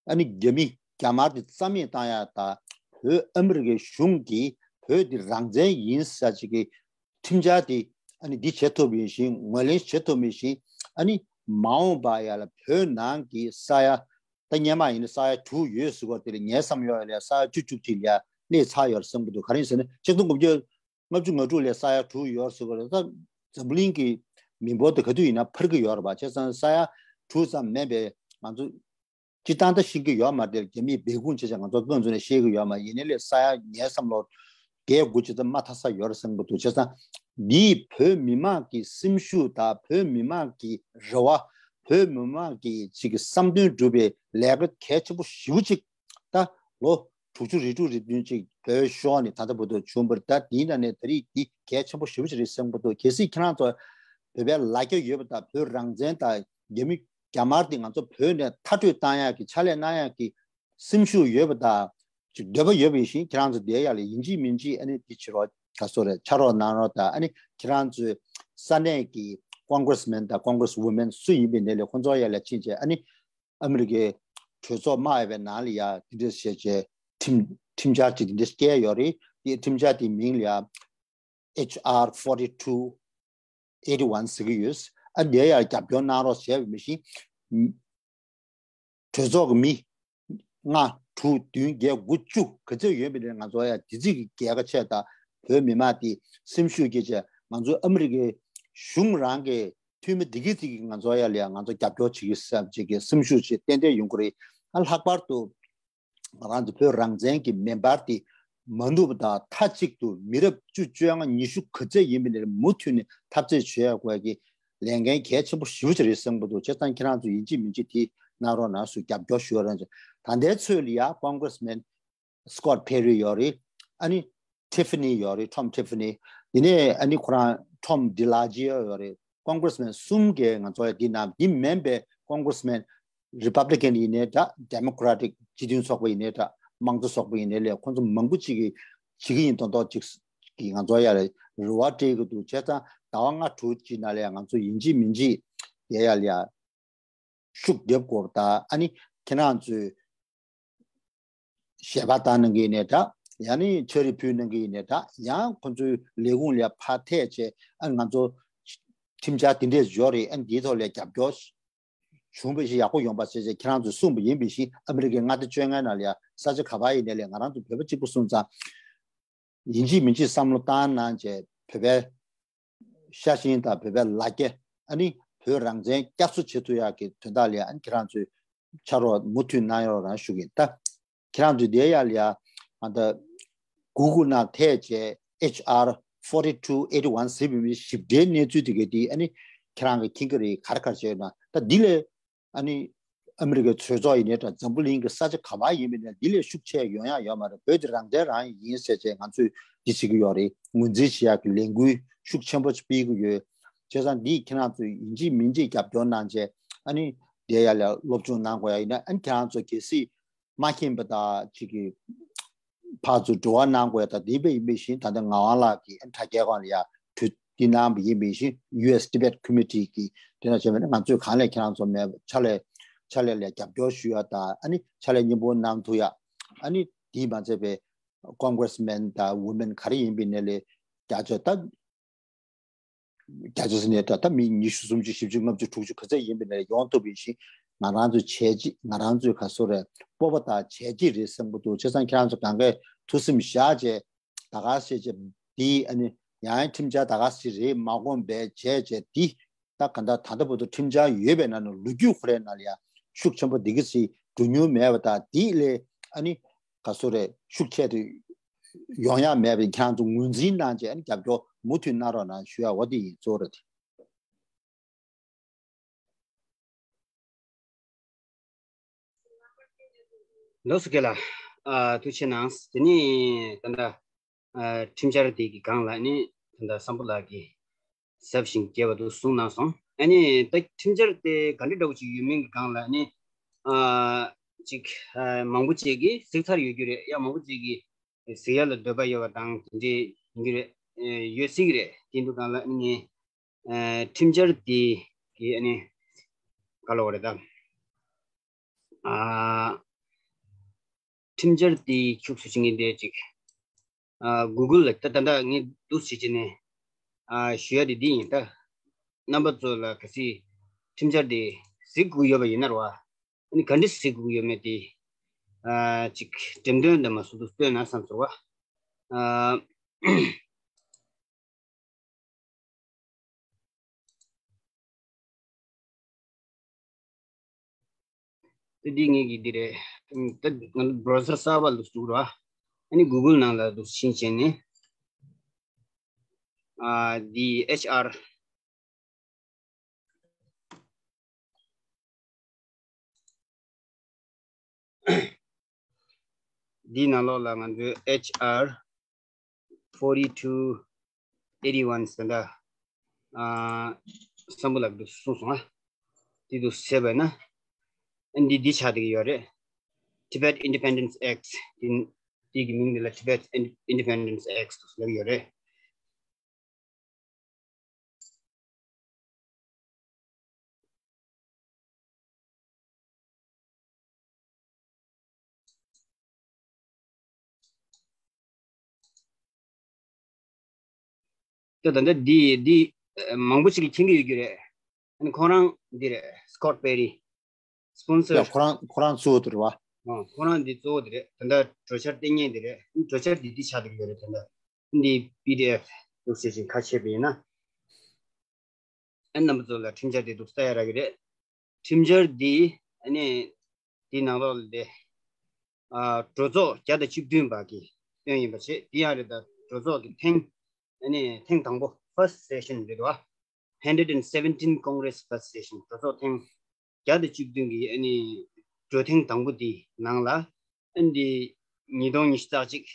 ཨ་ནི་རྒྱ་མི་རྒྱ་དམར་དེ་རྩ་མེད་བཏང་ཡག་དང་། བོད་ཨ་མི་རི་ཀའི་གཞུང་གིས་བོད་དེ་རང་བཙན་ཡིན་ཟེར་ཅིག་གི་ཁྲིམས་འཆར་དེ་ཨ་ནི་འདི་བྱེད་ཐུབ་པ་ཡིན་ཞིང་། ངོས་ལེན་བྱེད་ཐུབ་པ་ཡིན་ཞིང་། ཨ་ནི་མ་འོངས་པ་ཡ་ལ་བོད་ནང་གི་ས་ཡ། ད་སྔོན་མ་ཡིན་ན་ས་ཡ་དྲུག་ཡོད་ཟེར་གྱི་ཡོད་རེད། དེ་ལ་ངའི་བསམ་ཡོད་ལ་ས་ཡ་བཅུ་བཅུ་གཅིག་ལ་སླེབས་ཚར་ཡོད་རེད་བསམ་གྱི་འདུག་ག་རེ་ཡིན་ཟེར་ན་ཆིག་སྟོང་དགུ་བརྒྱ་ལྔ་བཅུ་ང་དྲུག་ལ་ས་ཡ་དྲུག་ཡོད་ཟེར་གྱི་ཡོད་རེད། ད་འཛམ་བུ་གླིང་གི་མི་འབོར་དེ་ག་དུས་ཡིན་ན་འཕར་གྱི་ཡོད་རེད་པ། བྱས་ཙང་ས་ཡ་དྲུག་ཙམ་མིན་པའི་ང་ཚོ་སྤྱིར་བཏང་ད་ཤེས་ཀྱི་ཡོད་མ་རེད། རྒྱ་མིས་སྦས་སྐུང་བྱས་ཙང་ང་ཚོ་ཀུན་ཚོད་ནས་ཤེས་ཀྱི་ཡོད་མ་རེད། ཡིན་ནའི་ལས་ས་ཡ་ངའི་བསམ་བློ་བརྒྱད་དགུ་ཅིག་ཙམ་མ་མཐའ་ས་ཡོད་རེད་བསམ་གྱི་འདུག་བྱས་ཙང་འདིས་བོད་མི་མང་གི་སེམས་ཤུགས་དང་བོད་མི་མང་གི་རེ་བ། བོད་མི་མང་གི་ཅིག་གི་བསམ་དོན་སྒྲུབ་པའི་ལས་ཀ་གལ་ཆེན་པོ་ཞེ་པོ་ཅིག་ད་ལོ་དྲུག་ཅུ་རེ་དྲུག་རེ་བདུན་ཅིག་བོད་ཤོར་ནས་ད་ལྟ་བར་དུ་བྱུང་བ་རེད། ད་དེའི་ནང་ནས་ད་རེས་འདི་གལ་ཆེན་པོ་ཞེ་པོ་ཅིག་རེད་བསམ་གྱི་འདུག་གལ་སྲིད་ཁྱེད་རང་ཚོ་བོད་པའི་ལ་རྒྱ་ཡོད་པ་དང་། བོད་རང་བཙན་དང་རྒྱ་མི་རྒྱ་དམར་དེ་ང་ཚོ་བོད་ནས་མཐར་སྐྲོད་བཏང་ཡག་གི་ཕྱག་ལས་གནང་ཡག་གི་སེམས་ཤུགས་ཡོད་པ་དང་། ཅིག་འདོད་པ་ཡོད་པ་ཡིན་ཞིང་། ཁྱེད་རང་ཚོ་དེ་ཡ་ལ་ཡིན་གཅིག་མིན་གཅིག་ཨ་ནི་དེ་བྱེད་རོགས། ག་སོ་རེད། ཕྱག་རོགས་གནང་རོགས་དང་། ཨ་ནི་ཁྱེད་རང་ཚོའི་ས་གནས་ཀྱི་ཀོང་གྷི་རེས་མེན་དང་ཀོང་གྷི་རེས་ཝུ་མེན་སུ་ཡིན་པའི་ནས་ལས་ཁོང་ཚོ་ཡ་ལ་ཕྱིན་བྱས་ཨ་ནི་ཨ་མི་རི་ཀའི་གྲོས་ཚོགས་དམའ་བའི་ནང་ལ་ཡ་དེ་འདྲ་བྱས་བྱས་ཁྲིམས་ཁྲིམས་འཆར་ཅིག་དེ་འདྲ་བཀལ་ཡོད་རེད། དེ་ཁྲིམས་འཆར་དེའི་མིང་ལ་ཡ་ཨེཆ་ཨར་ཕོར་ཊི་ཊུ་ཨེ་ཊི་ཝན་ཟེར་གྱི་ཡོད། ཨ་འདིར་ཡང་རྒྱབ་སྐྱོར་གནང་རོགས་བྱས་པ་མི་ཤེས། གྲོས་ཚོགས་ཀྱི་མི་ལྔ་དྲུག་བདུན་བརྒྱད་དགུ་བཅུ་ག་ཚོད་ཡོད་པའི་ནང་ང་ཚོ་ཡང་དེ་ཚིག་གི་རྒྱལ་ཁ་ཆེ་དང་བོད་མི་མང་དེ་སེམས་ཤུགས་སྐྱེད་བྱས། ང་ཚོ་ཨ་མི་རི་ཀའི་གཞུང་རང་གི་འཐུས་མི་དེ་གི་ཚིག་གིས་ང་ཚོ་ཡ་ལ་ཡ་ང་ཚོ་རྒྱབ་སྐྱོར་བྱེད་ཀྱི་ཟེར་བྱེད་ཀྱི་སེམས་ཤུགས་ཅིག་ཏན་ཏན་ཡོང་གི་རེད། ཨ་ལྷག་པར་དུ་ང་རང་ཚོ་བོད་རང་བཙན་གྱི་མེ་འབར་དེ་མ་ནུབ་པ་དང་མཐའ་གཅིག་ཏུ་མི་རབས་བཅུ་བཅོ་ལྔ་ཉི་ཤུ་ག་ཚོད་ཡིན་པའི་ནས་མུ་མཐུད་ནས་འཐབ་རྩོད་བྱེད་ཡག་གི་ལས་འགན་གལ་ཆེན་པོ་ཞེ་པོ་ཅིག་རེད་བསམ་གྱི་འདུག་བྱས་ཙང་ཁྱེད་རང་ཚོ་ཡིན་གཅིག་མིན་གཅིག་དེ་གནང་རོགས་གནང་། སུ་རྒྱབ་སྐྱོར་ཞུ་རོགས་གནང་། ད་ལྟའི་ཚོད་ལ་ཡ་ཀོང་གྷི་རེས་མེན་སི་ཀོཊ་པེ་རི་ཡོད་རེད། ཨ་ནི་ཊི་ཕི་ནི་ཡོད་རེད། ཊོམ་ཊི་ཕི་ནི། དེ་ནས་ཨ་ནི་ཁོ་རང་ཊོམ་ཌི་ལ་ཇི་ཡོ་ཡོད་རེད། ཀོང་གྷི་རེས་མེན་གསུམ་གས་ང་ཚོ་ཡ་འདི་ནང་འདི་མིན་པའི་ཀོང་གྷི་རེས་མེན་རི་པབ་ལི་ཀན་ཡིན་ནའི་འདྲ། ཌེ་མོ་ཀེ་ར་ཊིག་སྤྱི་མཐུན་ཚོགས་པ་ཡིན་ནའི་འདྲ། དམངས་གཙོ་ཚོགས་པ་ཡིན་ནའི་ལས་ཁོང་ཚོ་མང་པོ་ཅིག་གིས་བྱེད་ཀྱི་ཡིན་མདོག་མདོག་ཅིག་གིས་ང་ཚོ་ཡ་ལ་རེ་བ་སྤྲད་ཀྱི་འདུག་བྱས་ཙང་ཟླ་བ་ལྔ་དྲུག་ཅིག་ནང་ལ་ཡ་ང་ཚོ་ཡིན་གཅིག་མིན་གཅིག་དེ་ཡ་ལ་ཡ་ཤུགས་རྒྱབ་དགོས་པ་དང་། ཨ་ནི་ཁྱེད་རང་ཚོས་ཞལ་པར་བཏང་གནང་གི་ཡིན་ནའི་འདྲ། ཡང་ནི་ཕྱག་བྲིས་ཕུལ་གནང་གི་ཡིན་ནའི་འདྲ། ཡང་ཁོང་ཚོའི་ལས་ཁུངས་ལ་ཕར་ཐད་བྱས། ཨ་ང་ཚོ་ཁྲིམས་འཆར་དེ་འདྲས་འབྱོར་རེད། ཨ་འདིའི་ཐོག་ལ་རྒྱབ་སྐྱོར་ བྱུང་བ་ཞིག་ཡག་པོ་ཡོང་པ་བྱས་བྱས་ཁྱེད་རང་ཚོས་གསུངས་པ་ཡིན་པ་བཞིན་ཨ་མི་རི་ཀའི་མངའ་སྡེ་བཅོ་ལྔའི་ནང་ལ་ཡ་ས་ཆ་ག་པར་ཡིན་ནའི་ལས་ང་རང་ཚོ་བོད་པ་གཅིག་པུ་སོང་ཙང་། ཡིན་གཅིག་མིན་གཅིག་བསམ་བློ་བཏང་གནང་བྱས་བོད་པའི་ཤ་ཞེན་དང་བོད་པའི་ལ་རྒྱ། ཨ་ནི་བོད་རང་བཙན་བསྐྱར་གསོ་བྱེད་ཐུབ་ཡག་གི་དོན་དག་ལ་ཨ་ནི་ཁྱེད་རང་ཚོས་ཕྱག་རོགས་མུ་མཐུད་གནང་རོགས་རང་ཞུ་གི་ཡིན། ད་ཁྱེད་རང་ཚོས་དེ་ཡ་ལ་ཡ་ཨ་ད་Google་ནང་ཐེག་བྱས་H R forty two eighty one་ཟེར་བའི་མི་ཞིབ་ཕྲའི་གནས་ཚུལ་དེ་ག་དེ་ཨ་ནི་ཁྱེད་རང་གི་མཁྱེན་གྱི་རེད། ག་རེ་ག་རེ་བྱས་ཡོད་ན་ད་འདི་ལས། ཨ་ནི་ཨ་མི་རི་ཀའི་གྲོས་ཚོགས་ཡིན་ནའི་འདྲ་འཛམ་བུ་གླིང་གི་ས་ཆ་ག་པར་ཡིན་པ་ཡིན་ནའི་འདི་ལས་ཤུགས་ཆེ་ཡོང་ཡག་ཡོད་མ་རེད། བོད་དེ་རང་བཙན་རང་ཡིན་ཟེར་བྱས་ང་ཚོས་འདི་བྱེད་ཀྱི་ཡོད་རེད། ངོས་འཛིན་བྱེད་ཡག་གི་ལས་འགུལ་ཤུགས་ཆེན་པོ་ཞིག་སྤེལ་གྱི་ཡོད། བྱས་ཙང་འདིས་ཁྱེད་རང་ཚོས་ཡིན་གཅིག་མིན་གཅིག་རྒྱབ་སྐྱོར་གནང་བྱས་ཨ་ནི་དེ་ཡ་ལ་སློབ་སྦྱོང་གནང་དགོས་ཡ་ཡིན་ན་ཨ་ནི་ཁྱེད་རང་ཚོ་གལ་སྲིད་མ་མཁྱེན་པ་དང་ཅིག་གི་ཕར་ཚུར་འབྲེལ་བ་གནང་དགོས་ཡ་ད་འདི་དཔེ་ཡིན་པའི་བཞིན་ད་ལྟ་ངག་དབང་ལགས་ཀྱིས་ཨ་ནི་དྲ་རྒྱའི་སྒང་ལ་ཡ་གྲོས་འདི་གནང་བ་ཡིན་པའི་བཞིན་ཡུ་ཨེས་ཊི་བེཊ་ཀོ་མི་ཊི་གིས་དེ་འདྲ་བྱས་པ་ན་ང་ཚོས་གང་ལས་ཁྱེད་རང་ཚོ་མེད་ཕྱག་ལས་ཕྱག་ལས་ལ་རྒྱབ་སྐྱོར་ཞུ་ཡ་དང་ཨ་ནི་ཕྱག་ལས་མཉམ་པོ་གནང་ཐུབ་ཡ། ཨ་ནི་དེས་མ་ཚད་པའི་ཀོང་གྷི་རེ་སི་མེན་དང་ཝུ་མེན་ག་རེ་ཡིན་པའི་ནས་ལས་རྒྱ་ཆེ་ད། རྒྱ་ཆེ་ས་ནས་ད་ལྟ་མི་ཉི་ཤུ་སུམ་ཅུ་བཞི་བཅུ་ལྔ་བཅུ་དྲུག་ཅུ་ག་ཚད་ཡིན་པའི་ནས་ཡོང་ཐུབ་པའི་ཞིང་ང་རང་ཚོའི་བྱས་རྗེས་ང་རང་ཚོའི་ག་སོ་རེད་སྤོབས་པ་དང་བྱས་རྗེས་རེད་བསམ་གྱི་འདུག་བྱས་ཙང་ཁྱེད་རང་ཚོ་གང་གས་ཐུགས་སེམས་བཞག་བྱས་ད་ག་བྱས་བྱས་འདི་ཨ་ནི་ཡང་ཁྲིམས་འཆར་ད་ག་ཞིག་རེད་མ་དགོངས་པའི་བྱས་བྱས་འདི་ད་ག་ད་ད་ལྟ་བར་དུ་ཁྲིམས་འཆར་ཡོད་པའི་ནང་ནས་ལོ་རྒྱུས་ཁོ་རའི་ནང་ལ་ཡང་ཤུགས་ཆེན་པོ་འདི་ག་ཞིག་འགྲོ་མྱོང་མེད་པ་དང་འདི་ལས་ཨ་ནི་ག་སོ་རེད་ཤུགས་ཆེ་དུ། ཡོང་ཡ་མེད་པའི་ཁྱེད་རང་ཚོ་ངོས་འཛིན་གནང་བྱས་ཨ་ནི་རྒྱབ་སྐྱོར་མུ་མཐུད་གནང་རོགས་གནང་ཞུ་ཡ་འོ་དེ་ཡིན་གཙོ་བོ་རེད། ལགས་སོ་རྒན་ལགས། ཨ་ཐུགས་རྗེ་གནང་། དེ་ནས་ད་ལྟ་ཨ་ཁྲིམས་འཆར་དེ་གི་སྒང་ལ་ནི་ད་ལྟ་བསམ་ཕུ་ལགས་ཀྱིས་ཟབ་ཞིང་རྒྱས་པ་དུ་གསུངས་གནང་སོང་། ཨ་ནི་ད་ཁྲིམས་འཆར་དེ་ག་འདྲ་འདྲ་བོ་ཅིག་ཡོད་མིན་གྱི་སྒང་ལ་ནི་ཨ་ཅིག་ཨ་མང་པོ་ཅིག་གིས་གཟིགས་ཚར་ཡོད་རྒྱུ་རེད། ཡང་མང་པོ་ཅིག་གིས་གཟིགས་ཡ་ལ་འདོད་པ་ཡོད་པ་དང་དེ་འདྲའི་ཡིན་གྱི་རེད། ཨེ་ཡོད་སྲིད་ཀྱི་རེད། དེ་འདུག་གང་ལ་ངས་ཨེ་ཁྲིམས་འཆར་དེ་གི་ཨ་ནི་ག་ལ་བ་རེད་ད། ཨ་ཁྲིམས་འཆར་དེ་ཁྱུག་ཚུལ་ཅིག་ངས་འདས་ཅིག་ཨ་གུ་གུལ་ལ་ད་ད་ལྟ་ངས་འདུག་བྱེད་ཀྱི་ནས་ཨ་ཞུ་ཡ་དེ་འདི་ཡིན་ད། རྣམ་པ་ཚོ་ལ་གལ་སྲིད་ཁྲིམས་འཆར་དེ་གཟིགས་དགོས་ཡོད་པ་ཡིན་ན་རེད་བ། ཨ་ནི་ག་འདྲ་གཟིགས་དགོས་ཡོད་མེད་དེ། ཨ་ཅིག་འགྲེམས་སྟོན་དང་མ་སུ་དུ་སྟོན་ན་བསམ་ཚོར་བ། ཨ་དེ་འདི་ངེད་ཀྱི་འདི་རེད། ད་ང་ཚོ་བྲོ་སར་གསར་པ་ལ་ཟུག་རོ། ཨ་ནི་གུ་གུལ་ནང་ལ་འདུག་ཕྱིན་བྱས་ནས། ཨ་འདི་ཨེཆ་ཨར། འདིའི་ནང་ལོགས་ལ་ང་ཚོའི་ཨེཆ་ཨར་ཕོར་ཊི་ཊུ་ཨེ་ཊི་ཝན་ཟེར་འདྲ། ཨ་བསམ་བློ་ལབ་འདུག་གསུངས་སོང་ང་། འདི་འདུག་ཟེར་བས་ན། ཨ་འདི་འདི་ཆགས་བསྡད་ཀྱི་ཡོད་རེད། Tibet Independence Act འདི་འདི་གི་མིང་འདི་ལ་Tibet Independence Act ལབ་ཀྱི་ཡོད་རེད། ད་ད་ལྟ་འདི་འདི་མང་པོ་ཞིག་གིས་མཁྱེན་གྱི་ཡོད་རྒྱུ་རེད། ཨ་ནི་ཁོ་རང་འདི་རེད། Scott Perry sponsor། ཡ་ཁོ་རང་ཁོ་རང་གཙོ་བོ་དེ་རེད་བ། ཨ་ཁོ་རང་འདི་གཙོ་བོ་དེ་རེད། ད་ལྟ་གྲོས་འཆར་སྟེང་ཉན་དེ་རེད། གྲོས་འཆར་འདི་འདི་ཆགས་བསྡད་ཀྱི་ཡོད་རེད། ད་ལྟ་འདི་པི་ཌི་ཨེཕ་འདུག་ཟེར་ཞིང་ཁ་ཕྱེ་བ་ཡིན་ན། ཨ་རྣམ་པ་ཚོ་ལ་ཁྲིམས་འཆར་དེ་འདུག་ལྟ་ཡ་རག་གི་རེད། ཁྲིམས་འཆར་འདི་ཨ་ནི་འདི་ནང་ལོགས་ལ་དེ་ཨ་གྲོས་ཚོགས་བརྒྱ་དང་བཅུ་བདུན་པ་གི་བཏོན་ཡིན་པ་བྱས། འདི་ཡང་རེད། ད་གྲོས་ཚོགས་ཀྱི་ཐེངས་ཨ་ནི་ཐེངས་དང་པོ་first session རེད་བ། Hundred and seventeen Congress first session གྲོས་ཚོགས་ཐེངས་བརྒྱ་དང་བཅུ་བདུན་གྱི་ཨ་ནི་གྲོས་ཐེངས་དང་པོ་དེའི་ནང་ལ་ཨ་འདི་ཉིས་སྟོང་ཉི་ཤུ་རྩ་གཅིག་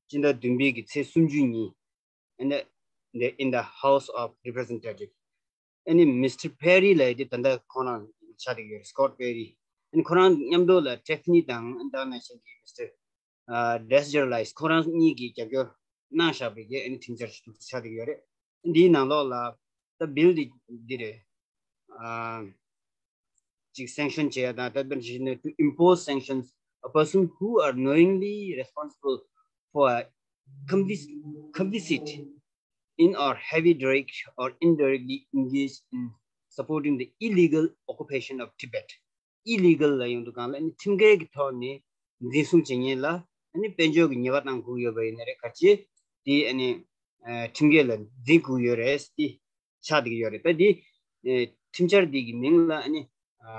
སྤྱི་ཟླ་བདུན་པའི་གི་ཚེས་སུམ་ཅུ་ཉིན་ཨ་ནི་the in the House of Representative ཨ་ནི་Mister Perry ལབ་ཡ་དེ་ད་ལྟ་ཁོང་རང་ཆགས་བསྡད་ཡོད་རེད། Scott Perry ཨ་ནི་ཁོ་རང་མཉམ་དུ་ལ་Tiffany དང་ཨ་ནི་ད་ནང་བཞིན་གྱི་Mister ཨ་Desider Rice ཁོ་རང་གཉིས་ཀྱིས་རྒྱབ་སྐྱོར་གནང་བཞག་པའི་གི་ཨ་ནི་ཁྲིམས་འཆར་ཞིག་ཏུ་ཆགས་བསྡད་ཡོད་རེད། འདིའི་ནང་ལོགས་ལ་ད་བིལ་འདི་འདི་རེད། ཨ་ཅིག་sanction བྱེད་ཡ་དང་ད་དཔེར་ན་to impose sanctions a person who are knowingly responsible for a complicit in or heavy direct or indirectly engaged in supporting the illegal occupation of Tibet. Illegal ལབ་ཡོང་དུས་སྒང་ལ་ཨ་ནི་ཁྲིམས་འགལ་གྱི་ཐོག་ནས་འཛིན་བཟུང་བྱེད་མཁན་ལ་ཨ་ནི་དཔལ་འབྱོར་གྱི་ཉེས་པ་བཏང་དགོས་ཡོད་པ་ཡིན་ན་རེད། ག་ཅི་དེ་ཨ་ནི་ཨ་ཁྲིམས་འགལ་ལ་འཛིན་དགོས་ཡོད་རེད། དེ་ཆགས་བསྡད་ཀྱི་ཡོད་རེད། ད་དེ་ཨ་ཁྲིམས་འཆར་འདི་གི་མིང་ལ་ཨ་ནི་ཨ་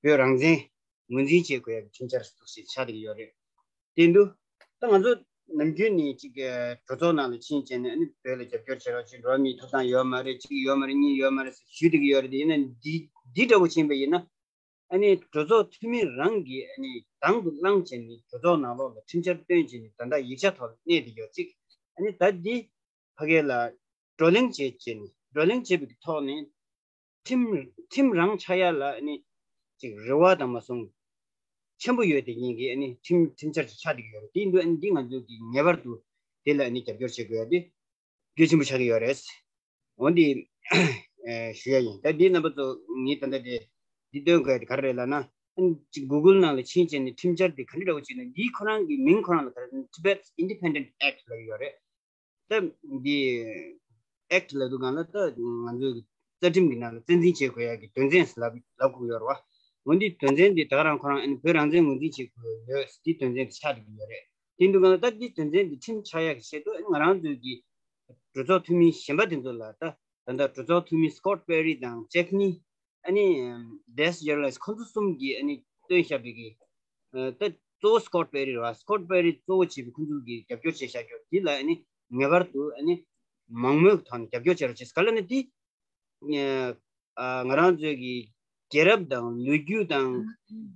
བོད་རང་བཙན་ངོས་འཛིན་བྱེད་དགོས་ཡ་གི་ཁྲིམས་འཆར་ཟེར་ཞིག་ཆགས་བསྡད་ཀྱི་ཡོད་རེད། དེ་འདུག་ད་ང་ཚོ་ནམ་རྒྱུན་ནས་ཅིག་གྲོས་ཚོགས་ནང་ལ་ཕྱིན་བྱས་ནས་ཨ་ནི་བོད་ལ་རྒྱབ་སྐྱོར་བྱེད་རོགས་བྱེད། འགྲོ་བ་མིའི་ཐོབ་ཐང་ཡོད་མ་རེད། གཅིག་ཡོད་མ་རེད། གཉིས་ཡོད་མ་རེད་ཟེར་ཞུ་བསྡད་ཀྱི་ཡོད་རེད། དེ་ཡིན་ན་འདི་འདི་འདྲ་བོ་ཕྱིན་པ་ཡིན་ན་ཨ་ནི་གྲོས་ཚོགས་འཐུས་མི་རང་གིས་ཨ་ནི་དང་དུ་བླངས་བྱས་ནས་གྲོས་ཚོགས་ནང་ལོགས་ལ་ཁྲིམས་འཆར་བཏོན་བྱས་ནས་ད་ལྟ་ཡིག་ཆ་ཐོག་ལ་གནས་བསྡད་ཡོད་ཅིག་ཨ་ནི་ད་འདི་ཕ་གི་ལ་བགྲོ་གླེང་བྱས་བྱས་ནས་བགྲོ་གླེང་བྱས་པའི་ཐོག་ནས། ཁྲིམས་ཁྲིམས་རང་ཆགས་ཡ་ལ་ནི་ཅིག་རེ་བ་དང་མ་སོང་ཆེན་པོ་ཡོད་དེ་ཉིད་ཀྱི་ཨ་ནི་ཁྲིམས་ཁྲིམས་འཆར་ཅིག་ཆགས་བསྡད་ཀྱི་ཡོད་རེད། དེ་འདུག་ཨ་ནི་འདི་ང་ཚོ་གི་ངེས་པར་དུ་དེ་ལ་ཨ་ནི་རྒྱབ་སྐྱོར་བྱེད་དགོས་ཡ་དེ་གལ་ཆེན་པོ་ཆགས་ཀྱི་ཡོད་རེད། འོན་ཏེ་ཞུ་ཡ་ཡིན། ད་འདི་རྣམ་པ་ཚོ་ངས་ད་ལྟ་དེ་འདི་སྟོན་དགོས་ཡ་དེ་ག་རེ་རེད་ལབ་ན། ཨ་ནི་ཅིག་Google་ནང་ལ་ཕྱིན་བྱས་ནས་ཁྲིམས་འཆར་དེ་ག་འདྲ་འདྲ་བོ་བྱས་ན་འདིའི་ཁོ་རང་གི་མིང་ཁོ་རང་ལ་ག་རེ་Tibet's Independent Act་ལབ་ཀྱི་ཡོད་རེད། ད་འདི་Act་ལབ་དུས་སྒང་ལ་ད་ང་ཚོའི་རྩ་ཁྲིམས་ཀྱི་ནང་ལ་རྩ་འཛིན་བྱེད་དགོས་ཡ་གི་དོན་ཚན་ལབ་ལབ་དགོས་ཡོད་རེད་བ། འོན་ཏེ་དོན་ཚན་འདི་ད་ག་རང་ཁོ་རང་ཨ་ནི་བོད་རང་བཙན་ངོས་འཛིན་བྱེད་དགོས་ཡོད་འདི་དོན་ཚན་དེ་ཆགས་བསྡད་ཀྱི་ཡོད་རེད། དེ་འདུག་ག་ལ་ད་འདི་དོན་ཚན་འདི་ཁྲིམས་ཆགས་ཡ་གི་ཆེད་དུ་ཨ་ནི་ང་རང་ཚོའི་གི་གྲོས་ཚོགས་འཐུས་མི་གཞན་པ་དེ་ཚོ་ལ་ད་ད་ལྟ་གྲོས་ཚོགས་འཐུས་མི་Scott Perry་དང་Jack Nee ཨ་ནི་Des Gerlais་ཁོང་ཚོ་གསུམ་གྱིས་ཨ་ནི་བཏོན་བཞག་པའི་གི་ད་གཙོ་བོ་Scott Perry་རེད་བ། Scott Perry་གཙོ་བོ་བྱས་པའི་ཁོང་ཚོ་གིས་རྒྱབ་སྐྱོར་བྱས་བཞག་རྒྱུ་དེ་ལ་ཨ་ནི་ངེས་པར་དུ་ཨ་ནི་མང་མོས་ཀྱི་ཐོག་ནས་རྒྱབ་སྐྱོར་བྱེད་རོགས་བྱེད། ག་ལ་ནི་དེ་ང་རང་ཚོའི་གི་རྒྱལ་རབས་དང་ལོ་རྒྱུས་དང་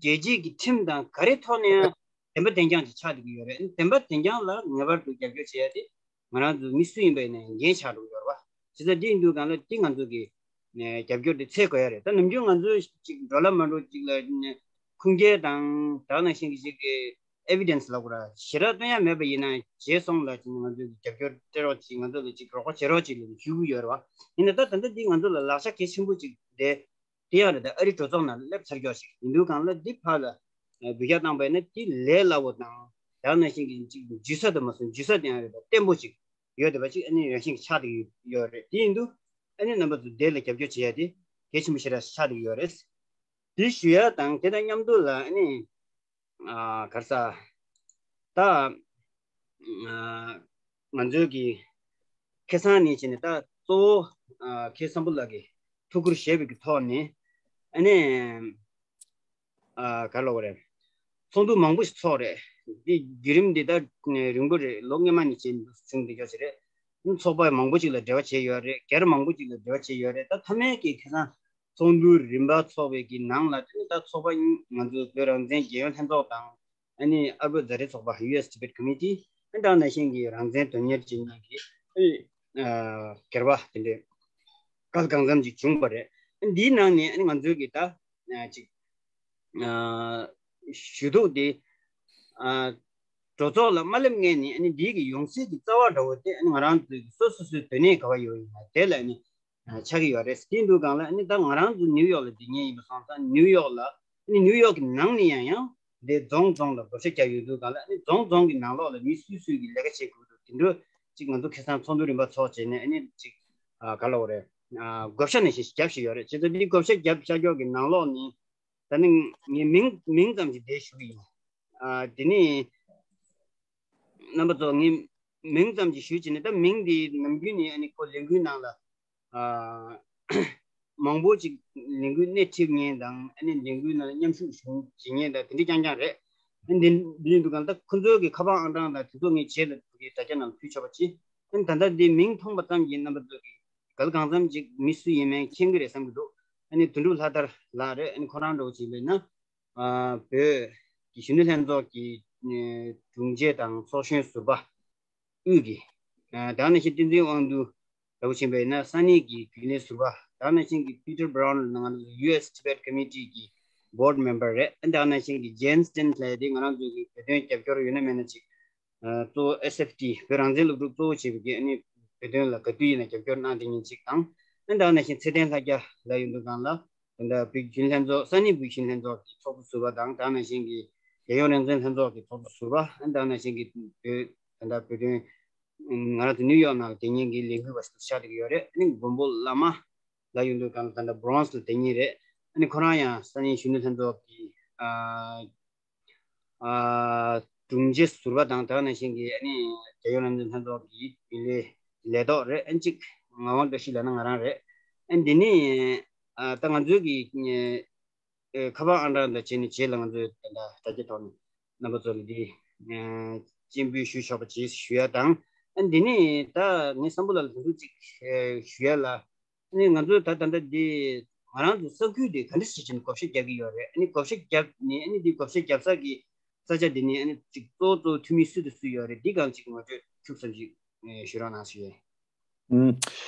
རྒྱལ་སྤྱིའི་གི་ཁྲིམས་དང་ག་རེ་ཐོག་ནས་ཡང་བདེན་པ་བདེན་རྐྱང་ཅིག་ཆགས་བསྡད་ཀྱི་ཡོད་རེད། བདེན་པ་བདེན་རྐྱང་ལ་ངེས་པར་དུ་རྒྱབ་སྐྱོར་བྱེད་ཡ་དེ་ང་རང་ཚོ་མི་སུ་ཡིན་པ་ཡིན་ན་ཡང་འགན་ཆགས་འགྲོ་གི་ཡོད་རེད་བ། བྱས་ཙང་འདི་ཡིན་དུས་སྒང་ལ་འདི་ང་ཚོ་གི་རྒྱབ་སྐྱོར་དེ་འཚོལ་དགོས་ཡ་རེད། ད་ནམ་རྒྱུན་ང་ཚོ་ཅིག་འགྲོ་ལ་མ་འགྲོ་ཅིག་ལ་ཁུངས་སྐྱེལ་དང་ད་ག་ནང་བཞིན་གྱི་ཅིག་གི་evidence་ལབ་དགོས་ར་ཞེ་དྲག་སྟོན་ཡ་མེད་པ་ཡིན་ན་རྗེས་སོང་ལ་ཅིག་ང་ཚོ་གི་རྒྱབ་སྐྱོར་སྤྲད་རོགས་ཅིག་ང་ཚོ་ལ་ཅིག་རོགས་པ་བྱེད་རོགས་ཅིག་ལ་ཞུ་གི་ཡོད་རེད་བ། ཡིན་ན་ད་ད་ལྟ་འདི་ང་ཚོ་ལ་ལག་ཆ་གལ་ཆེན་པོ་ཅིག་དེ་དེ་ཡང་རེད། ད་ཨ་རི་གྲོས་ཚོགས་ནང་སླེབས་ཚར་ཀྱོག་ཞིག་ཡིན་དུས་སྒང་ལ་འདི་ཕར་ལ་འབུད་རྒྱག་བཏང་པ་ཡིན་ན་དེ་ལས་སླ་བོ་དང་ད་ག་ནང་བཞིན་གྱི་ཅིག་འཇུ་ས་དུ་མ་སོང་འཇུ་ས་དེ་ཡང་རེད། ད་བརྟན་པོ་ཅིག་ཡོད་བསྡད་པ་ཅིག་ཨ་ནི་རང་བཞིན་གྱི་ཆགས་བསྡད་ཡོད་རེད། དེ་ཡིན་དུས་ཨ་ནི་རྣམ་པ་ཚོ་དེ་ལ་རྒྱབ་སྐྱོར་བྱེད་ཡ་དེ་གལ་ཆེན་པོ་ཞེ་དྲག་ཆགས་བསྡད་ཡོད་རེད། དེ་ཞུ་ཡ་དང་དེ་དང་མཉམ་དུ་ལ་ཨ་ནི་ཨ་ག་རེ་ཟ་ད་ཨ་ང་ཚོའི་གི་ཁ་སང་ནས་བྱས་ནས་ད་གཙོ་བོ་ཨ་ཁེ་བཟང་པོ་ལགས་ཀྱི་ཐུགས་ཁུར་བཞེས་པའི་གི་ཐོག་ནས་ཨ་ནི། ཨ་ག་ལབ་དགོས་རེད། ཚོགས་འདུ་མང་པོ་ཞིག་ཚོགས་རེད། འདི་བརྒྱུད་རིམ་འདི་ད་རིང་པོ་རེད། ལོ་སྔོན་མ་ནས་བྱས་བྱུང་བསྡད་ཀྱོག་ཞིག་རེད། ཚོགས་པ་མང་པོ་ཞིག་ལ་འབྲེལ་བ་བྱས་ཡོད་རེད། སྒེར་མང་པོ་ཞིག་ལ་འབྲེལ་བ་བྱས་ཡོད་རེད། ད་མཐའ་མའི་གི་ཁ་སང་ཚོགས་འདུ་རིམ་པ་ཚོགས་པའི་གི་ནང་ལ་དེ་ནི་ད་ཚོགས་པ་ང་ཚོའི་བོད་རང་བཙན་རྒྱལ་ཡོངས་ལྷན་ཚོགས་དང་ཨ་ནི་ཨ་རི་བོད་མཛའ་འབྲེལ་ཚོགས་པ་ཡུ་ཨེས་ཊི་བེ་ཊི་ཀོ་མི་ཊི་ཨ་ནི་ད་ག་ནང་བཞིན་གྱི་རང་བཙན་དོན་གཉེར་བྱེད་མཁན་གྱི་ཨ་ནི་ཨ་སྒེར་པ་དེ་འདྲའི་གལ་གང་འཚམ་ཅིག་བྱུང་བ་རེད། འདིའི་ནང་ནས་ང་ཚོའི་གི་ད་ཅིག་ཞུ་གཏུག་དེ་གྲོས་ཚོགས་ལ་མ་སླེབས་སྔོན་ནས་འདིའི་གི་ཡོང་སྲིད་ཀྱི་རྩ་བ་འདྲ་བོ་དེ་ང་རང་ཚོའི་གི་སོ་སོ་སོའི་དོན་གནད་ག་བ་ཡོད་ཡིན་ན་དེ་ལ་ནི་ཆགས་ཀྱི་ཡོད་རེད། དེ་འདུག་གང་ལ་ནི་ད་ང་རང་ཚོ་ནིའུ་ཡོག་ལ་བསྡད་མཁན་ཡིན་པ་སོང་ཙང་ནིའུ་ཡོག་ལ་ནི་ནིའུ་ཡོག་གི་ནང་ནས་ཡང་ཡང་དེ་རྫོང་རྫོང་ལ་བགོ་བཤའ་རྒྱག་ཡོད་འདུག་གང་ལ་ནི་རྫོང་རྫོང་གི་ནང་ལོགས་ལ་མི་སུ་སུ་གི་ལས་ཀ་བྱེད་དགོས་འདུག་དེ་འདྲ་ཅིག་ང་ཚོ་ཁ་སང་ཚོགས་འདུ་རིམ་པ་ཚོགས་བྱས་ནས་ཨ་ནི་ཅིག་ཨ་ག་ལབ་དགོས་རེད། ཨ་བགོ་བཤའ་ནང་བཞིན་ཞིག་བརྒྱབ་བཞིན་ཡོད་རེད། བྱས་ཙང་འདི་བགོ་བཤའ་བརྒྱབ་བཞག་ཀྱོག་གི་ནང་ལོགས་ནས་ད་ནི་ངས་མིང་མིང་ཙམ་ཞིག་འདིར་ཞུ་གི་ཡིན། ཨ་དེ་ནི་རྣམ་པ་ཚོ་ངས་མིང་ཙམ་ཞིག་ཞུས་བྱས་ནས་ད་མིང་འདི་ནམ་རྒྱུན་ནས་ཨ་ནི་ཁོ་ལས་འགུལ་ནང་ལ་ཨ་མང་པོ་ཅིག་ལས་འགུལ་སྣེ་ཁྲིད་མཁན་དང་ཨ་ནི་ལས་འགུལ་ནང་མཉམ་ཞུགས་བྱེད་མཁན་དང་དེ་འདྲ་རྐྱང་རྐྱང་རེད། ཨ་ནི་འདི་འདི་ཡིན་དུས་གང་ལྟར་ཁོ་ཚོའི་གི་ཁ་པར་ཨང་གྲངས་དང་དེ་ཚོ་ངས་རྗེས་ལ་དྲ་རྒྱ་ནང་ཕུལ་ཆོག་པ་ཅིག་ཨ་ནི་ད་ལྟ་འདི་མིང་མཐོང་པ་ཙམ་གྱིས་རྣམ་པ་ཚོ་གི་གལ་གང་འཚམ་ཅིག་མི་སུ་ཡིན་མིན་མཁྱེན་གྱི་རེད་བསམ་གྱི་འདུག་ཨ་ནི་དོན་གྲུབ་ལྷ་དར་ལགས་རེད། ཨ་ནི་ཁོ་རང་འདྲ་བོ་ཅིག་ཡིན་པ་ཡིན་ན་ཨ་བོད་ཀྱི་གཞོན་ནུ་ལྷན་ཚོགས་ཀྱི་ཨ་དྲུང་ཆེ་དང་ཚོགས་གཞོན་ཟུར་པ་དབུས་ཀྱི་ཨ་ད་ག་ནང་བཞིན་བསྟན་འཛིན་དབང་འདུས་འདྲ་བོ་ཕྱིན་པ་ཡིན་ན་ས་གནས་ཀྱི་རྒྱུན་ལས་ཟུར་པ། ད་ག་ནང་བཞིན་གྱི་Peter Brown་ལ་ང་ཚོ་ཡུ་ཨེས་Tibet Committee་གི་board member་རེད། ཨ་ད་ག་ནང་བཞིན་གྱི་Jens Sten་ལབ་དེ་ང་རང་ཚོ་གི་བོད་དོན་རྒྱབ་སྐྱོར་ཡོད་ན་མེད་ན་ཅིག་ཨ་གཙོ་བོ་ཨེས་ཨེཕ་ཊི་བོད་རང་བཙན་སློབ་ཕྲུག་གཙོ་བོ་བྱས་པའི་གི་ཨ་ནི་བོད་དོན་ལ་ག་དུས་ཡིན་ན་རྒྱབ་སྐྱོར་གནང་བསྡད་མཁན་ཅིག་དང་། ཨ་ད་ག་ནང་བཞིན་ཚེ་བརྟན་ལྷ་རྒྱལ་ལགས་ཡོད་འདུག་གང་ལ་ད་ལྟ་བོད་ཀྱི་གཞོན་ལྷན་ཚོགས་ས་གནས་བོད་ཀྱི་གཞོན་ལྷན་ཚོགས་ཀྱི་ཚོགས་གཙོ་ཟུར་པ་དང་ད་ག་ནང་བཞིན་གྱི་རྒྱལ་ཡོངས་རང་བཙན་ལྷན་ཚོགས་ཀྱི་ཚོགས་གཙོ་ཟུར་པ། ཨ་ད་ག་ནང་བཞིན་གྱི་བོད་ད་ལྟ་བོད་དོན་ང་རང་ཚོ་ནིའུ་ཡོག་ནང་ལ་བསྡད་མཁན་གྱི་ལས་འགུལ་བ་ཞིག་ཆགས་བསྡད་ཀྱི་ཡོད་རེད། ཨ་ནི་མགོན་པོ་བླ་མ་ ལབ་ཡོང་དུས་གང་ལ་ད་ལྟ་Bronx་ལ་བསྡད་མཁན་རེད། ཨ་ནི་ཁོ་རང་ཡང་ས་གནས་གཞོན་ནུ་ལྷན་ཚོགས་ཀྱི་ཨ་ཨ་དྲུང་ཆེ་ཟུར་པ་དང་དེ་ནང་བཞིན་གྱི་ཨ་ནི་རྒྱལ་ཡོངས་རང་བཙན་ལྷན་ཚོགས་ཀྱི་རྒྱུན་ལས་ལས་ཐོག་རེད། ཨ་ནི་གཅིག་ངག་དབང་བཀྲ་ཤིས་ལགས་ནི་ང་རང་རེད། ཨ་ནི་འདི་ནི་ཨ་ད་ང་ཚོའི་གི་ཨ་ཁ་པར་ཨང་གྲངས་དང་བྱས་ནས་རྗེས་ལ་ང་ཚོས་ད་ལྟ་དྲ་རྒྱའི་ཐོག་ནས་རྣམ་པ་ཚོ་ལ་འདི་ཨ་སྤྱན་འབུལ་ཞུ་ཆོག་པ་བྱེད་ཞུ་ཡ་དང་། ཨ་ནི་འདི་ནི་ད་ངས་བསམ་བློ་ལ་དོན་ཚིག་ཅིག་ཨ་ཞུ་ཡ་ལ། ཨ་ནི་ང་ཚོས་ད་ད་ལྟ་འདི་ང་རང་ཚོ་ས་ཁུལ་འདི་ག་འདྲ་ཞིག་བྱས་ནས་བགོ་བཤའ་རྒྱག་གི་ཡོད་རེད། ཨ་ནི་བགོ་བཤའ་རྒྱབ་ནས་ཨ་ནི་འདི་བགོ་བཤའ་རྒྱབ་ས་གི་ས་ཆ་འདི་ནི་ཨ་ནི་ཅིག་གཙོ་བོ་གཙོ་བོ་འཐུས་མི་སུ་དང་སུ་ཡོད་རེད། འདི་གང་ཅིག་ངོ་སྤྲོད་ཐུབ་ཙམ་ཞིག་ཨེ་ཞུ་རོགས་གནང་ཞུ་ཡས། ཨུམ།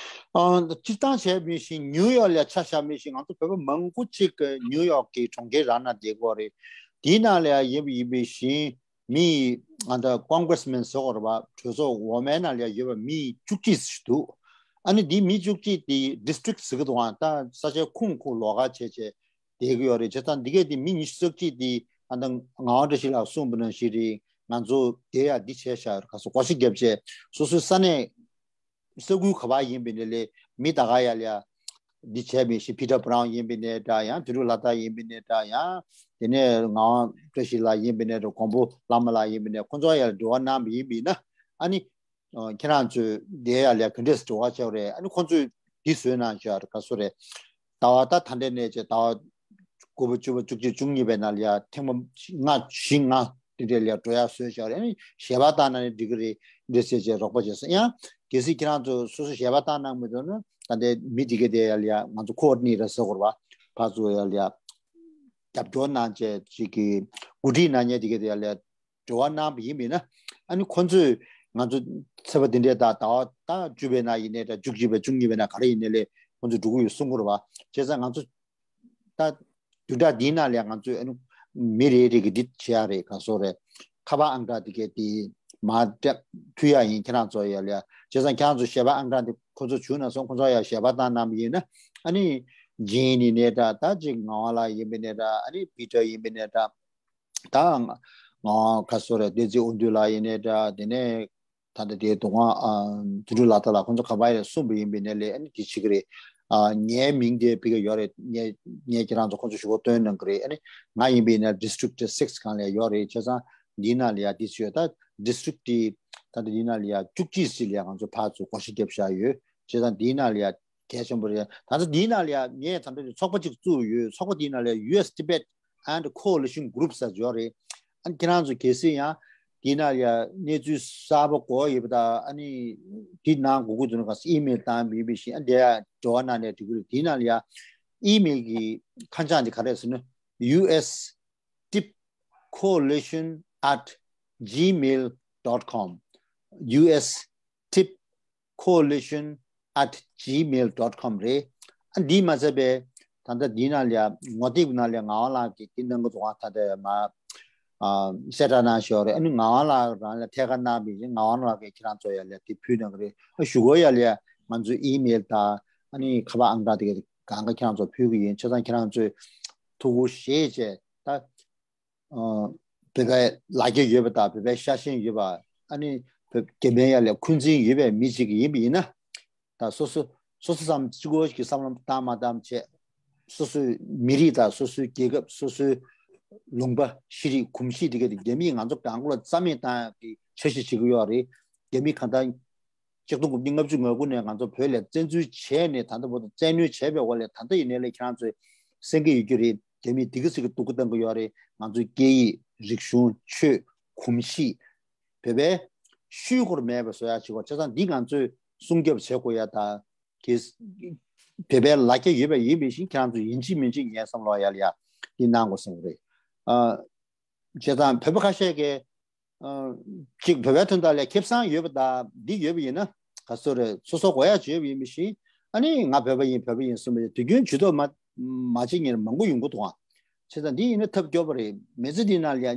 ཨ་སྤྱིར་བཏང་བྱས་མི་ཞིག་ནིའུ་ཡོག་ལ་ཆ་བཞག་མི་ཞིག་ང་ཚོ་བོད་པ་མང་པོ་ཅིག་ནིའུ་ཡོག་གི་གྲོང་ཁྱེར་རང་ན་བསྡད་ཀྱི་ཡོད་རེད། དེའི་ནང་ལ་ཡིན་པ་ཡིན་པའི་ཞིང་མི་ང་ཚོ་Congressman་ཟེར་བ་རེད་པ། གྲོས་ཚོགས་འོག་མའི་ནང་ལ་ཡོད་པ་མི་བཅུ་གཅིག་ཞིག་འདུག་ཨ་ནི་འདི་མི་བཅུ་གཅིག་དེ་district་ཟེར་གི་འདུག་ཨ་ད་ས་ཆའི་ཁུངས་ཁུངས་ལོགས་ཀ་བྱས་བྱས་བསྡད་ཀྱི་ཡོད་རེད། བྱས་ཙང་འདི་གས་དེ་མི་ཉི་ཤུ་རྩ་གཅིག་དེ་ཨ་ད་ངག་དབང་བཀྲ་ཤིས་ལགས་གསུངས་པ་ནང་བཞིན་རེད། ང་ཚོ་བསྡད་ཡ་འདི་བྱས་བཞག་ཡོད་རེད། ག་ཚོད་བགོ་བཤའ་བརྒྱབ་བྱས་སོ་སོའི་ས་གནས་ས་ཁུལ་ག་པར་ཡིན་པའི་ནས་ལས་མི་ད་ག་ཡ་ལ་ཡ་འདི་བྱས་མི་ཞིག་Peter Brown་ཡིན་པའི་ནས་འདྲ། ཡང་དོན་གྲུབ་ལྷ་དར་ཡིན་པའི་ནས་འདྲ། ཡང་དེ་ནས་ངག་དབང་བཀྲ་ཤིས་ལགས་ཡིན་པའི་ནས་འདྲ། མགོན་པོ་བླ་མ་ལགས་ཡིན་པའི་ནས་ཁོང་ཚོ་ཡ་ལ་འབྲེལ་བ་གནང་བ་ཡིན་པ་ཡིན་ན། ཨ་ནི་ཁྱེད་རང་ཚོས་འདི་ཡ་ལ་ཡ་ག་འདྲས་འབྲེལ་བ་བྱས་པ་རེད། ཨ་ནི་ཁོང་ཚོས་འདི་བཟོས་གནང་བྱས་རེད། ག་ཚོད་རེད། ཟླ་བ་ད་ད་ལྟའི་ནས་བྱས་ཟླ་བ་དགུ་པ་བཅུ་པ་བཅུ་གཅིག་བཅུ་གཉིས་པའི་ནང་ལ་ཡ་ཐེངས་མ་ལྔ་བཞི་ལྔ་དེ་འདྲའི་ལ་ཡ་འགྲོ་ཡ་བཟོས་བཞག་རེད། ཨ་ནི་ཞལ་པར་བཏང་ན་ནི་འགྲིག་གི་རེད། འདི་ཟེར་བྱས་རོགས་པ་བྱས་སོང་། ཡང་གལ་སྲིད་ཁྱེད་རང་ཚོ་སོ་སོ་ཞལ་པར་བཏང་གནང་མི་འདུག་ན་ད་ལྟའི་མི་དེ་ག་དེ་ཡ་ལ་ཡ་ང་ཚོ་ཁོ་ཨོ་ཌི་ནེ་ཊར་ཟེར་དགོས་རེད་པ། ཕར་ཚུར་ཡ་ལ་ཡ་རྒྱབ་སྐྱོར་གནང་བྱས་ཅིག་གི་གོ་སྒྲིག་གནང་མཁན་དེ་ག་དེ་ཡ་ལ་ཡ་འབྲེལ་བ་གནང་བ་ཡིན་པ་ཡིན་ན། ཨ་ནི་ཁོང་ཚོས་ང་ཚོ་ཚེས་པ་འདི་འདྲའི་ད་ཟླ་བ་ད་བཅུ་པའི་ནང་ཡིན་ནའི་འདྲ། བཅུ་གཅིག་པའི་བཅུ་གཉིས་པའི་ནང་ག་རེ་ཡིན་ནའི་ལས་ཁོང་ཚོས་འགྲོ་གི་ཡོད་གསུང་གི་རེད་པ། བྱས་ཙང་ང་ཚོ་ད་བདུན་ཕྲག་འདིའི་ནང་ལ་ང་ཚོས་ཨ་ནི་མི་རེ་རེ་གི་འདི་བྱེད་ཡ་རེད། ག་སོ་རེད། ཁ་པར་ཨང་གྲངས་དེ་གས་དེ་མར་སྤྲད་ཕུལ་ཡ་ཡིན། ཁྱེད་རང་ཚོ་ཡ་ལ་ཡ། བྱས་ཙང་ཁྱེད་རང་ཚོ་ཞལ་པར་ཨང་གྲངས་དེ་ཁོ་ཚོ་བྱུང་ན་སོང་། ཁོ་ཚོ་ཡ་ཞལ་པར་བཏང་གནང་བ་ཡིན་ན། ཨ་ནི་ཇིན་ཡིན་ནའི་འདྲ། ད་ཅིག་ངག་དབང་ལགས་ཡིན་པ་ཡིན་ནའི་འདྲ། ཨ་ནི་པི་ཊར་ཡིན་པ་ཡིན་ནའི་འདྲ། ད་ང་ག་སོ་རེད། བདེ་ཚེ་དབང་འདུས་ལགས་ཡིན་ནའི་འདྲ། དེ་ནས་ད་ལྟ་དེའི་དུས་ང་དོན་གྲུབ་ལགས་དང་ལ་ཁོང་ཚོ་ག་པར་ཡིན་གསུངས་པ་ཡིན་པ་ཡིན་ནའི་ལས་ཨ་ནི་དེ་བྱེད་ཀྱི་རེད། ཨ་ངའི་མིང་དེ་ཕ་གི་ཡོད་རེད། ངས་ངས་ཁྱེད་རང་ཚོ་ཁོང་ཚོ་ཞུ་སྒོ་སྟོན་གནང་གི་རེད། ཨ་ནི་ང་ཡིན་པ་ཡིན་ན་District Six་སྒང་ལ་ཡོད་རེད། བྱས་ཙང་འདིའི་ནང་ལ་ཡ་དེ་བྱོས། ད་District་དེ་ད་ལྟ་འདིའི་ནང་ལ་ཡ་བཅུ་གཅིག་ཙམ་ལ་ཡ་ང་ཚོ་ཕར་ཚུར་བགོ་བཤའ་བརྒྱབ་བཞག་ཡོད། བྱས་ཙང་འདིའི་ནང་ལ་ཡ་གལ་ཆེན་པོ་རེད། ད་ལྟ་འདིའི་ནང་ལ་ཡ་ངས་ད་ལྟ་ཚོགས་པ་གཅིག་བཙུགས་ཡོད། ཚོགས་པ་འདིའི་ནང་ལ་ཡ་U S Tibet and Coalition Group་ཟེར་ཡོད་རེད། ཨ་ནི་ཁྱེད་རང་ཚོ་གལ་སྲིད་ཡང་འདིའི་ནང་ལ་ཡ་གནས་ཚུལ་གསར་པ་གོ་ཡོད་པ་དང་། ཨ་ནི་འདི་གནང་དགོས་ཀྱི་འདུག་ན་ག་ས་ཨི་མེལ་བཏང་མི་འབི་ཤིང་། ཨ་འདི་ཡ་འབྲེལ་བ་གནང་ནས་འགྲིག་གི་རེད། འདིའི་ནང་ལ་ཡ་ཨི་མེལ་གྱི་ཁ་བྱང་འདི་ག་རེ་ཟེར་ན། U S Tib Coalition at gmail dot com U S Tib Coalition at gmail dot com་རེད། ཨ་འདི་མ་ཚད་པའི་ད་ལྟ་འདི་ནང་ལ་ཡ་ངོ་དེབ་ནང་ལ་ཡ་ངག་དབང་ལགས་ཀྱིས་འདི་གནང་གི་འདུག་ཨ། ད་ལྟ་མ་ཨ་གསལ་བསྒྲགས་གནང་ཞོར་རེད། ཨ་ནི་ངག་དབང་ལགས་རང་ལ་ཐད་ཀར་གནང་བ་ཡིན། ངག་དབང་ལགས་ཀྱིས་ཁྱེད་རང་ཚོ་ཡ་ལ་ཡ་དེ་ཕུལ་གནང་གི་རེད། ཨ་གཞུག་གུ་ཡ་ལ་ཡ་ང་ཚོའི་ཨི་མེལ་དང་ཨ་ནི་ཁ་པར་ཨང་གྲངས་དེ་ག་གང་ག་ཁྱེད་རང་ཚོ་ཕུལ་གི་ཡིན། བྱས་ཙང་ཁྱེད་རང་ཚོས་ཐུགས་ཁུར་བཞེས་བྱས་ད། ཨ་བོད་པའི་ལ་རྒྱ་ཡོད་པ་དང་བོད་པའི་ཤ་ཞེན་ཡོད་པ། ཨ་ནི་བོད་རྒྱ་མིའི་ཡ་ལ་འཁོན་འཛིན་ཡོད་པའི་མི་ཅིག་ཡིན་པ་ཡིན་ན། ད་སོ་སོ་སོ་སོ་ཙམ་གཅིག་པོ་ཞིག་གི་བསམ་བློ་བཏང་མ་བཏང་བྱས། སོ་སོའི་མི་རིགས་དང་སོ་སོའི་རྒྱལ་ཁབ། སོ་སོའི་ལུང་པ། ཤེས་རིག་གོམས་གཤིས་དེ་ག་དེ་རྒྱ་མིས་ང་ཚོ་གང་ག་ལ་རྩ་མེད་བཏང་ཡག་གི་འཆར་གཞི་བྱེད་ཀྱི་ཡོད་རེད། རྒྱ་མི་གང་ལྟར་ཆིག་སྟོང་དགུ་བརྒྱ་ལྔ་བཅུ་ང་དགུ་ནས་ང་ཚོ་བོད་ལ་བཙན་འཛུལ་བྱས་ནས་ད་ལྟ་བར་དུ་བཙན་གནོན་བྱས་པའི་འོག་ལ་ད་ལྟ་ཡིན་ནའི་ལས་ཁྱེད་རང་ཚོས་གསན་གྱི་ཡོད་རྒྱུ་རེད། རྒྱ་མིས་དེ་ག་ཟིག་གི་སྡུག་གུ་བཏང་གི་ཡོད་རེད། ང་ཚོའི་སྐད་ཡིག་རིག་གཞུང་ཆོས་གོམས་གཤིས་བོད་པའི་ཤུལ་འཁོར་མེད་པ་བཟོ་ཡག་བྱེད་དགོས། བྱས་ཙང་འདི་ང་ཚོས་སྲུང་སྐྱོབ་བྱེད་དགོས་ཡ་ད་གི་བོད་པའི་ལ་རྒྱ་ཡོད་པ་ཡིན་པའི་ཞིང་ཁྱེད་རང་ཚོས་ཡིན་གཅིག་མིན་གཅིག་ངའི་བསམ་བློ་ཡ་ལ་ཡ་འདི་གནང་དགོས་བསམ་གི་རེད། ཨ་བྱས་ཙང་བོད་པ་ཁ་ཤས་ཀྱིས། ཨ་གཅིག་བོད་པའི་དོན་དག་ལ་ཁེ་བཟང་ཡོད་པ་དང་འདི་ཡོད་པ་ཡིན་ན་ག་ཚོད་རེད། སོ་སོ་དགོས་ཡག་བྱས་པ་ཡིན་པ་ཞིག་ཨ་ནི་ང་བོད་པ་ཡིན་བོད་པ་ཡིན་གསུངས་པ་དུས་རྒྱུན་ཇུས་གཏོགས་མ་མ་བྱེད་མཁན་མང་པོ་ཡོང་གི་འདུག་ཨ། བྱས་ཙང་འདི་ཡིན་ན་ཐབས་སྐྱོ་པོ་རེད། མི་ཚེ་འདི་ནང་ལ་ཡ་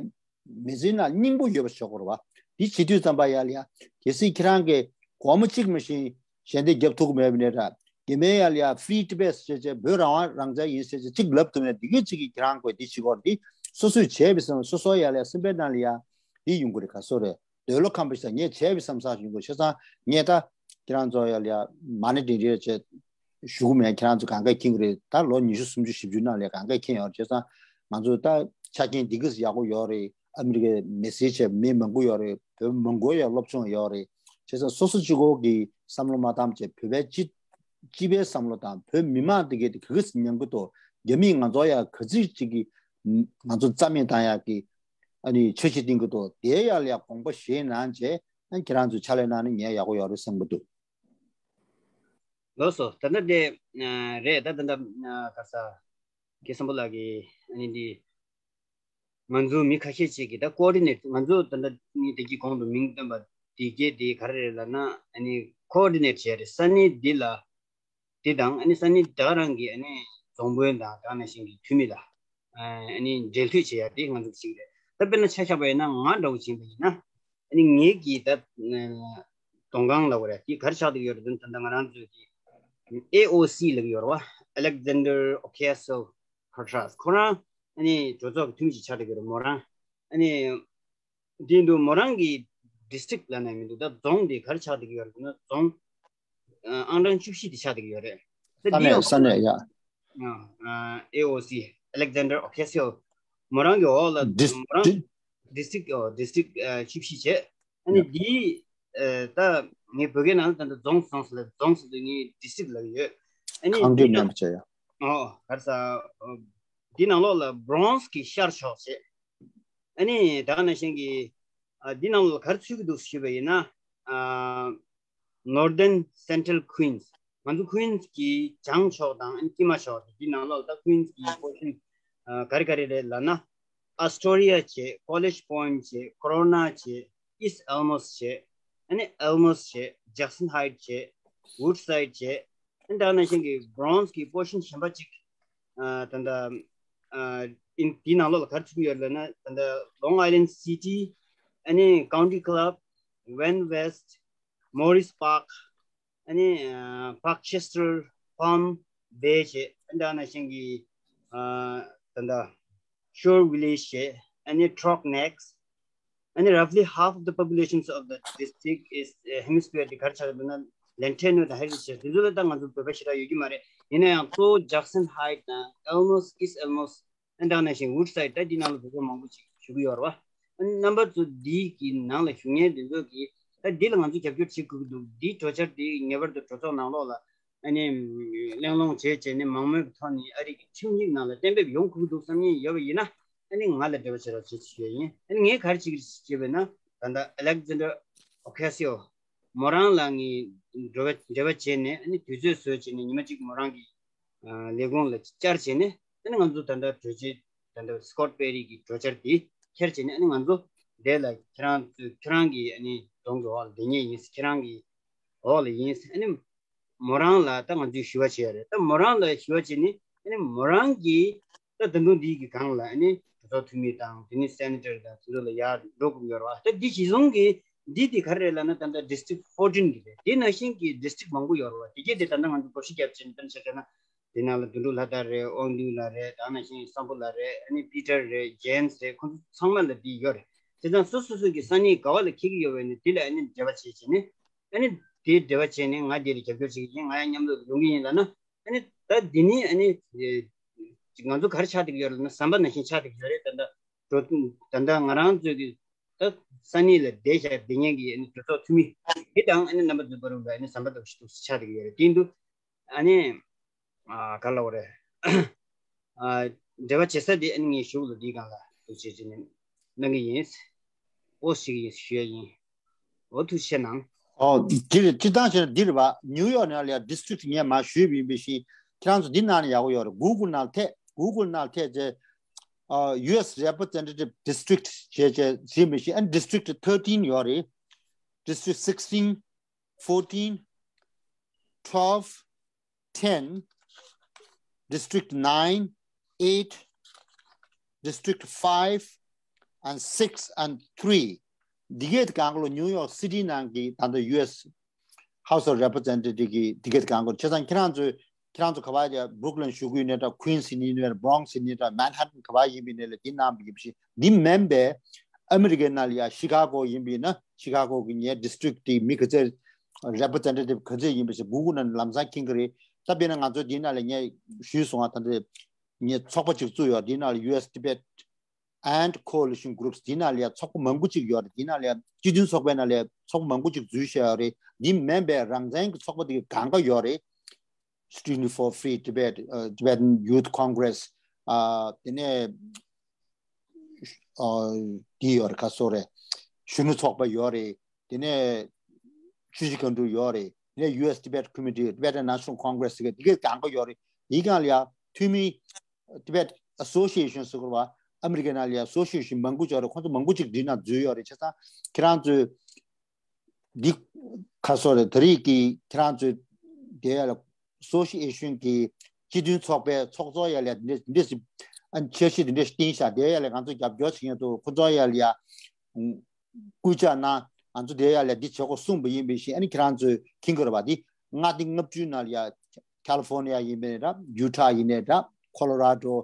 མི་ཚེ་ནང་སྙིང་པོ་ཡོད་པ་ཞིག་དགོས་རེད་བ། འདི་བྱེད་དུས་ཙམ་པ་ཡ་ལ་ཡ་གལ་སྲིད་ཁྱེད་རང་གིས་སྒོར་མོ་གཅིག་མ་གཏོགས་ཞལ་འདེབས་རྒྱབ་ཐུབ་ཀྱི་མེད་པ་ནས་ར། རྒྱ་མིའི་ཡ་ལ་ཡ་Free Tibet་ཟེར་བྱས་བོད་རང་དབང་རང་བཙན་ཡིན་ཟེར་བྱས་གཅིག་ལབ་ཐུབ་ནས་འདི་གའི་གཅིག་གིས་ཁྱེད་རང་དགོས་འདི་བྱེད་དགོས་འདི་སོ་སོས་བྱས་པའི་སེམས་སོ་སོ་ཡ་ལ་ཡ་སེམས་པའི་ནང་ལ་ཡ་འདི་ཡོང་གི་རེད། ག་སོ་རེད། འདོད་བློ་ཁམས་པ་ཞིག་དང་ངས་བྱས་པའི་བསམ་བསགས་ཡོང་གི་རེད། བྱས་ཙང་ངས་ད་ཁྱེད་རང་ཚོ་ཡ་ལ་ཡ་མ་ཎི་འདི་འདྲ་བྱས་ ཞུ་གི་མེད། ཁྱེད་རང་ཚོ་གང་ག་མཁྱེན་གྱི་རེད། ད་ལོ་ཉི་ཤུ་སུམ་ཅུ་བཞི་བཅུ་ནང་ལ་གང་ག་མཁྱེན་ཡོད་རེད། བྱས་ཙང་ང་ཚོ་ད་ཆ་རྐྱེན་འདི་གས་ཡག་པོ་ཡོད་རེད། ཨ་མི་རི་ཀའི་མི་སེར་བྱས་མི་མང་པོ་ཡོད་རེད། བོད་མང་པོ་ཡང་སློབ་སྦྱོང་ཡོད་རེད། བྱས་ཙང་སོ་སོ་གཅིག་པོ་གི་བསམ་བློ་མ་བཏང་བྱས་བོད་པའི་སྤྱི་སྤྱི་པའི་བསམ་བློ་དང་བོད་མི་མང་འདི་གས་དེ་ག་གི་ཉན་གི་འདུག་རྒྱ་མིས་ང་ཚོ་ཡ་ག་ཚིག་ཅིག་གི་ང་ཚོ་རྩ་མེད་བཏང་ཡག་གི་ཨ་ནི་འཆར་གཞི་བཏིང་གི་འདུག་དེའི་ཡ་ལ་ཡ་དགོངས་པ་བཞེས་གནང་བྱས་ཨ་ཁྱེད་རང་ཚོས་ཕྱག་ལས་གནང་ན་ངས་ཡག་པོ་ཡོད་རེད་བསམ་གི་འདུག་ལགས་སོ། ད་ལྟ་དེ་ཨ་རེད། ད་ད་ལྟ་ཨ་ག་ས་སྐལ་བཟང་པོ་ལགས་ཀྱིས་ཨ་ནི་འདི་ང་ཚོ་མི་ཁ་ཤས་ཅིག་གིས་ད་ཀོ་ཨོ་ཌི་ནེ་ཊི་ང་ཚོ་ད་ལྟ་ངས་དེ་གི་གོང་དུ་མིང་བཏོན་པ་དེ་གས་དེ་ག་རེ་རེད་ལབ་ན། ཨ་ནི་ཀོ་ཨོ་ཌི་ནེ་ཊི་བྱས་རེད། ས་གནས་འདི་ལ་དེ་དང་ཨ་ནི་ས་གནས་ད་ག་རང་གི་ཨ་ནི་རྫོང་དཔོན་དང་ད་ག་ནང་བཞིན་གྱི་འཐུས་མི་ལ་ཨ་ནི་འབྲེལ་མཐུད་བྱེད་ཡ་དེ་ང་ཚོ་བྱེད་ཀྱི་རེད། ད་དཔེར་ན་ཆ་བཞག་པ་ཡིན་ན་ང་འདྲ་བོ་བྱས་པ་ཡིན་ན་ཨ་ནི་ངེད་ཀྱི་ད་ཨ་མདོ་ཁམས་ལ་བ་རེད། དེ་ག་རེ་ཆགས་བསྡད་ཡོད་རེད་ད་ད་ལྟ་ང་རང་ཚོའི་གི་ཨེ་ཨོ་སི་ལབ་ཀྱི་ཡོད་རེད་བ། Alexander Ocasio Cortez ཁོ་རང་ཨ་ནི་གྲོས་ཚོགས་ཀྱི་འཐུས་མི་ཞིག་ཆགས་བསྡད་ཀྱི་ཡོད་རེད་མོ་རང་། ཨ་ནི་དེ་འདུག་མོ་རང་གི་ཌི་སི་ཊིག་ལབ་ན་མི་འདུག་ད་རྫོང་དེ་ག་རེ་ཆགས་བསྡད་ཀྱི་ཡོད་རེད་ཟེར་ན་རྫོང་ཨ་ཨང་གྲངས་བཅུ་བཞི་དེ་ཆགས་བསྡད་ཀྱི་ཡོད་རེད། ད་ས་འདི་གནས་ཡང་ས་གནས་ཡ། ཨ་ཨེ་ཨོ་སི་Alexander Ocasio མོ་རང་གི་འོག་ལ་ཌི་སི་མོ་རང་ཊིག་ཌི་སི་ཊིག་ཨོ་ཌི་སི་ཊིག་ཨ་བཅུ་བཞི་བྱས། ཨ་ཡ། ནི་འདི་ཨ་ད་ངས་བོད་སྐད་ནང་ལ་ད་ལྟ་རྫོང་རྫོང་ཟེར་ལ་རྫོང་ཟེར་དུས་ངས་ཌི་སི་ཊིག་ལབ་ཀྱི་ཡོད། ཨ་ནི་གང་འདྲ་འདི་ནང་མཉམ་བྱས་ཡ། ཨོ་ག་རེ་ཟ་འདི་ནང་ལོགས་ལ་Bronx གི་ཤར་ཕྱོགས་བྱས། ཨ་ནི་ད་ག་ནང་བཞིན་གྱི་ཨ་འདི་ནང་ལོགས་ལ་ག་རེ་ཚུད་ཀྱི་འདུག་ཞུས་པ་ཡིན་ན་ཨ་Northern Central Queens ང་ཚོ་Queens གི་བྱང་ཕྱོགས་དང་ཨ་ནི་དཀྱིལ་མ་ཕྱོགས་དེ་འདི་ནང་ལོགས་ལ་ད་Queens གི་པོར་ཤན་ཨ་ག་རེ་ག་རེ་རེད་ལབ་ན་Astoria བྱས། College Point བྱས། Corona བྱས། East Elmhurst བྱས། ཨ་ནི་Elmhurst བྱས། Jackson Heights བྱས། Woodside བྱས། ཨ་ནི་ད་ག་ནང་བཞིན་གྱི་Bronx གི་པོར་ཤན་གཞན་པ་གཅིག་ཨ་ད་ལྟ་ཨ་ཨིན་དེའི་ནང་ལོགས་ལ་ག་རེ་ཚུད་ཀྱི་ཡོད་ལབ་ན་ད་ལྟ་Long Island City ཨ་ནི་County Club Van West Morris Park ཨ་ནི་ཨ་Parkchester Palm Bay བྱས། ཨ་ནི་ད་ག་ནང་བཞིན་གྱི་ཨ་ད་ལྟ་Shore Village བྱས། ཨ་ནི་Troc Neck ཨ་ནི་roughly half of the populations of the district is uh, hemisphere དེ་ག་རེ་ཆགས་འདུག་ན་Latino དང་Hispanic བྱས། དེ་ཚོ་ལ་ད་ང་ཚོ་བོད་པ་ཞེ་དྲག་ཡོད་ཀྱི་མ་རེད། ཡིན་ན་ཡང་གཙོ་བོ་Jackson Heights དང་Elmhurst East Elmhurst ཨ་ནི་ད་ག་ནང་བཞིན་Woodside ད་འདི་ནང་ལ་བོད་པ་མང་པོ་ཅིག་བཞུགས་ཀྱི་ཡོད་རེད་བ། ཨ་ནི་རྣམ་པ་ཚོ་འདི་གི་ནང་ལ་བཞུགས་མཁན་དེ་ཚོ་གིས་ད་འདི་ལ་ང་ཚོ་རྒྱབ་སྐྱོར་བྱེད་དགོས་ཀྱི་འདུག་འདིའི་གྲོས་འཆར་འདི་ངེས་པར་དུ་གྲོས་ཚོགས་ནང་ལོགས་ལ་ཨ་ནི་གླེང་སློང་བྱས་བྱས་ནས་མང་མོས་ཀྱི་ཐོག་ནས་ཨ་རི་གི་ཁྲིམས་ཡིག་ནང་ལ་གཏན་འབེབས་ཡོང་དགོས་ཀྱི་འདུག་བསམ་མཁན་ཡོད་པ་ཡིན་ན་ཨ་ནི་ང་ལ་འབྲེལ་བ་བྱེད་རོགས་བྱེད་ཅེས་ཞུ་ཡ་ཡིན། ཨ་ནི་ངས་ག་རེ་བྱེད་ཀྱི་རེད་ཅེས་པས་ན་ད་ལྟ་Alexander Ocasio མོ་རང་ལ་ངས་འབྲེལ་བ་འབྲེལ་བ་བྱས་ནས་ཨ་ནི་དུས་ཚོད་བཟོས་བྱས་ནས་ཉི་མ་གཅིག་མོ་རང་གི་ལས་ཁུངས་ལ་བཅར་བྱས་ནས་ཨ་ནི་ང་ཚོ་ད་ལྟ་གྲོས་ཆོད་ད་ལྟ་Scott Perry གི་གྲོས་འཆར་དེ་འཁྱེར་བྱས་ནས་ཨ་ནི་ང་ཚོ་འདས་ལ་ཁྱེད་རང་ཚོས་ཁྱེད་རང་གི་ཨ་ནི་གདོང་གི་འོག་ལ་བསྡད་མཁན་ཡིན། ཁྱེད་རང་གི་འོག་ལ་ཡིན། ཨ་ནི་མོ་རང་ལ་ད་ང་ཚོས་ཞུ་བ་བྱས་ཡ་རེད། ད་མོ་རང་ལ་ཞུ་བ་བྱས་ནས་ཨ་ནི་མོ་རང་གིས་ད་ད་དུང་འདི་གི་སྒང་ལ་ཨ་ནི་གྲོས་ཚོགས་འཐུས་མི་དང་དེ་ནས་Senator དང་དེ་ཚོ་ལ་ཡར་འགྲོ་དགོས་ཡོད་རེད་བ། ད་འདི་གཞི་བཟུང་གི་འདི་དེ་ག་རེ་རེད་ལབ་ན་ད་ལྟ་District fourteen གི་རེད། དེ་ནང་བཞིན་གྱི་district མང་པོ་ཡོད་རེད་བ། དེ་གས་དེ་ད་ལྟ་ང་ཚོ་བགོ་བཤའ་བརྒྱབ་བྱས་ནས་ད་ཆ་བྱས་ན་དེ་ནང་ལ་དོན་གྲུབ་ལྷ་དར་རེད། དབང་འདུས་ལགས་རེད། ད་ནང་བཞིན་བསམ་ཕོ་ལགས་རེད། ཨ་ནི་Peter རེད། James རེད། ཁོང་ཚོ་ཚང་མ་ལ་འདི་ཡོད་རེད། བྱས་ཙང་སོ་སོ་སོ་གི་ས་གནས་ག་བ་ལ་འཁེལ་གྱི་ཡོད་པ་ཡིན་ན་དེ་ལ་ཨ་ནི་འབྲེལ་བ་བྱས་བྱས་ནས་ཨ་ནི་དེའི་འབྲེལ་བ་བྱས་ནས་ང་དེ་ལ་རྒྱབ་སྐྱོར་བྱེད་ཀྱི་ཡིན། ང་ཡང་མཉམ་དུ་ཡོང་གི་ཡིན་ལབ་ན་ཨ་ནི་ད་འདི་ནི་ཨ་ནི་ང་ཚོ་ག་རེ་ཆགས་བསྡད་ཀྱི་ཡོད་རེད་ལབ་ན་ཟམ་པ་ནང་བཞིན་ཆགས་བསྡད་ཀྱི་ཡོད་རེད། ད་ལྟ་འགྲོ་ད་ལྟ་ང་རང་ཚོའི་གི་ད་ས་གནས་ལ་བསྡད་བཞག་བསྡད་མཁན་གྱི་ཨ་ནི་གྲོས་ཚོགས་འཐུས་མི་དེ་དང་ཨ་ནི་རྣམ་པ་ཚོའི་བར་ལ་ཨ་ནི་ཟམ་པ་ལྟ་བུ་ཞིག་ཏུ་ཆགས་བསྡད་ཀྱི་ཡོད་རེད། དེ་འདུག་ཨ་ནི་ཨ་ག་ལ་བ་རེད། ཨ་འབྲེལ་བ་བྱེད་ས་དེ་ཨ་ནི་ངས་གཞུག་ལ་འདིའི་སྒང་ལ་འདུག་བྱེད་བྱེད་ནས་གནང་གི་ཡིན། ཨོ་ཞིག་ཡིན་ཞུ་ཡ་ཡིན། ཨོ་ཐུགས་རྗེ་ཆེ་གནང་། ཨོ་འདིར་སྤྱིར་བཏང་བྱས་ན་འདིར་བ་ནིའུ་ཡོག་ནང་ལ་ཡ་district ངས་མ་ཞུས་པ་ཡིན་པའི་ཤིང་ཁྱེད་རང་ཚོ་འདི་ནང་ནས་ཡག་པོ་ཡོད་རེད། Google ནང་ཐེག Google ནང་ཐེག་ཅེ་ཨ་U S Representative District བྱས་བྱས་ཟིན་པའི་ཤིང་ཨ་District thirteen ཡོད་རེད། District sixteen, fourteen, twelve, ten, District nine, eight, District five, and six and three. འདི་གའི་སྒང་ལ་New York City ནང་གི་ད་ལྟ་U S House of Representative གི་འདི་གའི་སྒང་ལ་བྱས་ཙང་ཁྱེད་རང་ཚོས་ཁྱེད་རང་ཚོ་ག་པར་ཡ་Brooklyn བཞུགས་ཀྱི་ཡོད་ན་འདྲ། Queens ཡིན་ནའི་འདྲ། Bronx ཡིན་ནའི་འདྲ། Manhattan ག་པར་ཡིན་པའི་ནས་ལ་འདི་གནང་བ་ཡིན་པ་ཞིག་འདི་མིན་པས་ཨ་མི་རི་ཀའི་ནང་ལ་ཡ་Chicago ཡིན་པ་ཡིན་ན་Chicago གི་ངའི་district དེ་མི་ག་ཚད་representative ག་ཚད་ཡིན་པ་ཞིག་Google ནང་ལམ་སང་མཁྱེན་གྱི་རེད། ད་དཔེར་ན་ང་ཚོ་འདིའི་ནང་ལ་ངས་ཞུས་སོང་ང་། ད་ལྟ་ངས་ཚོགས་པ་གཅིག་བཙུགས་ཡོད། འདིའི་ནང་ལ་U S Tibet and Coalition Groups། འདིའི་ནང་ལ་ཡ་ཚོགས་པ་མང་པོ་གཅིག་ཡོད་རེད། འདིའི་ནང་ལ་ཡ་སྤྱི་མཐུན་ཚོགས་པའི་ནང་ལ་ཡ་ཚོགས་པ་མང་པོ་གཅིག་འཛུལ་བཞག་ཡོད་རེད། འདི་མིན་པའི་རང་བཙན་གྱི་ཚོགས་པ་དེ་ག་ག་ཡོད་རེད། Students for Free Tibet, uh, Tibetan Youth Congress, ཨ་དེ་ནས་ཨ་འདི་ཡོད་རེད། ཁ་སོ་རེད། གཞོན་ནུ་ཚོགས་པ་ཡོད་རེད། དེ་ནས་ཆུ་བཞི་སྒང་དྲུག་ཡོད་རེད། དེ་ནས་U S Tibet Committee, Tibetan National Congress ཟེར་གི་དེ་གའི་གང་ག་ཡོད་རེད། དེའི་སྒང་ལ་ཡ་འཐུས་མི་Tibet Association ཟེར་གི་རེད་བ། ཨ་མི་རི་ཀའི་ནང་ལ་ཡ་Association མང་པོ་ཡོད་རེད། ཁོང་ཚོ་མང་པོ་ཅིག་འདི་ནང་འཛུལ་ཡོད་རེད། བྱས་ཙང་ཁྱེད་རང་ཚོས་འདི་ཁ་སོ་རེད། ད་རེས་ཀྱི་ཁྱེད་རང་ཚོས་དེ་ཡ་ལ་Association གི་སྤྱི་མཐུན་ཚོགས་པའི་ཚོགས་གཙོ་ཡ་ལ་འདི་འདྲ་འདི་འདྲ་ཞིག་ཨ་འཆར་གཞི་འདི་འདྲ་ཞིག་བཏིང་བཞག་དེ་ཡ་ལ་ང་ཚོ་རྒྱབ་སྐྱོར་བྱེད་མཁན་ཚོ་ཁོ་ཚོ་ཡ་ལ་ཡ་སྐུལ་ལྕག་གནང་། ང་ཚོ་དེ་ཡ་ལ་འདི་བྱེད་དགོས་གསུངས་པ་ཡིན་པའི་ཤིང་། ཨ་ནི་ཁྱེད་རང་ཚོས་མཁྱེན་གྱི་རེད་བ། འདི་མངའ་སྡེ་ལྔ་བཅུའི་ནང་ལ་ཡ་California ཡིན་པ་ནས་འདྲ། Utah ཡིན་ནས་འདྲ། Colorado,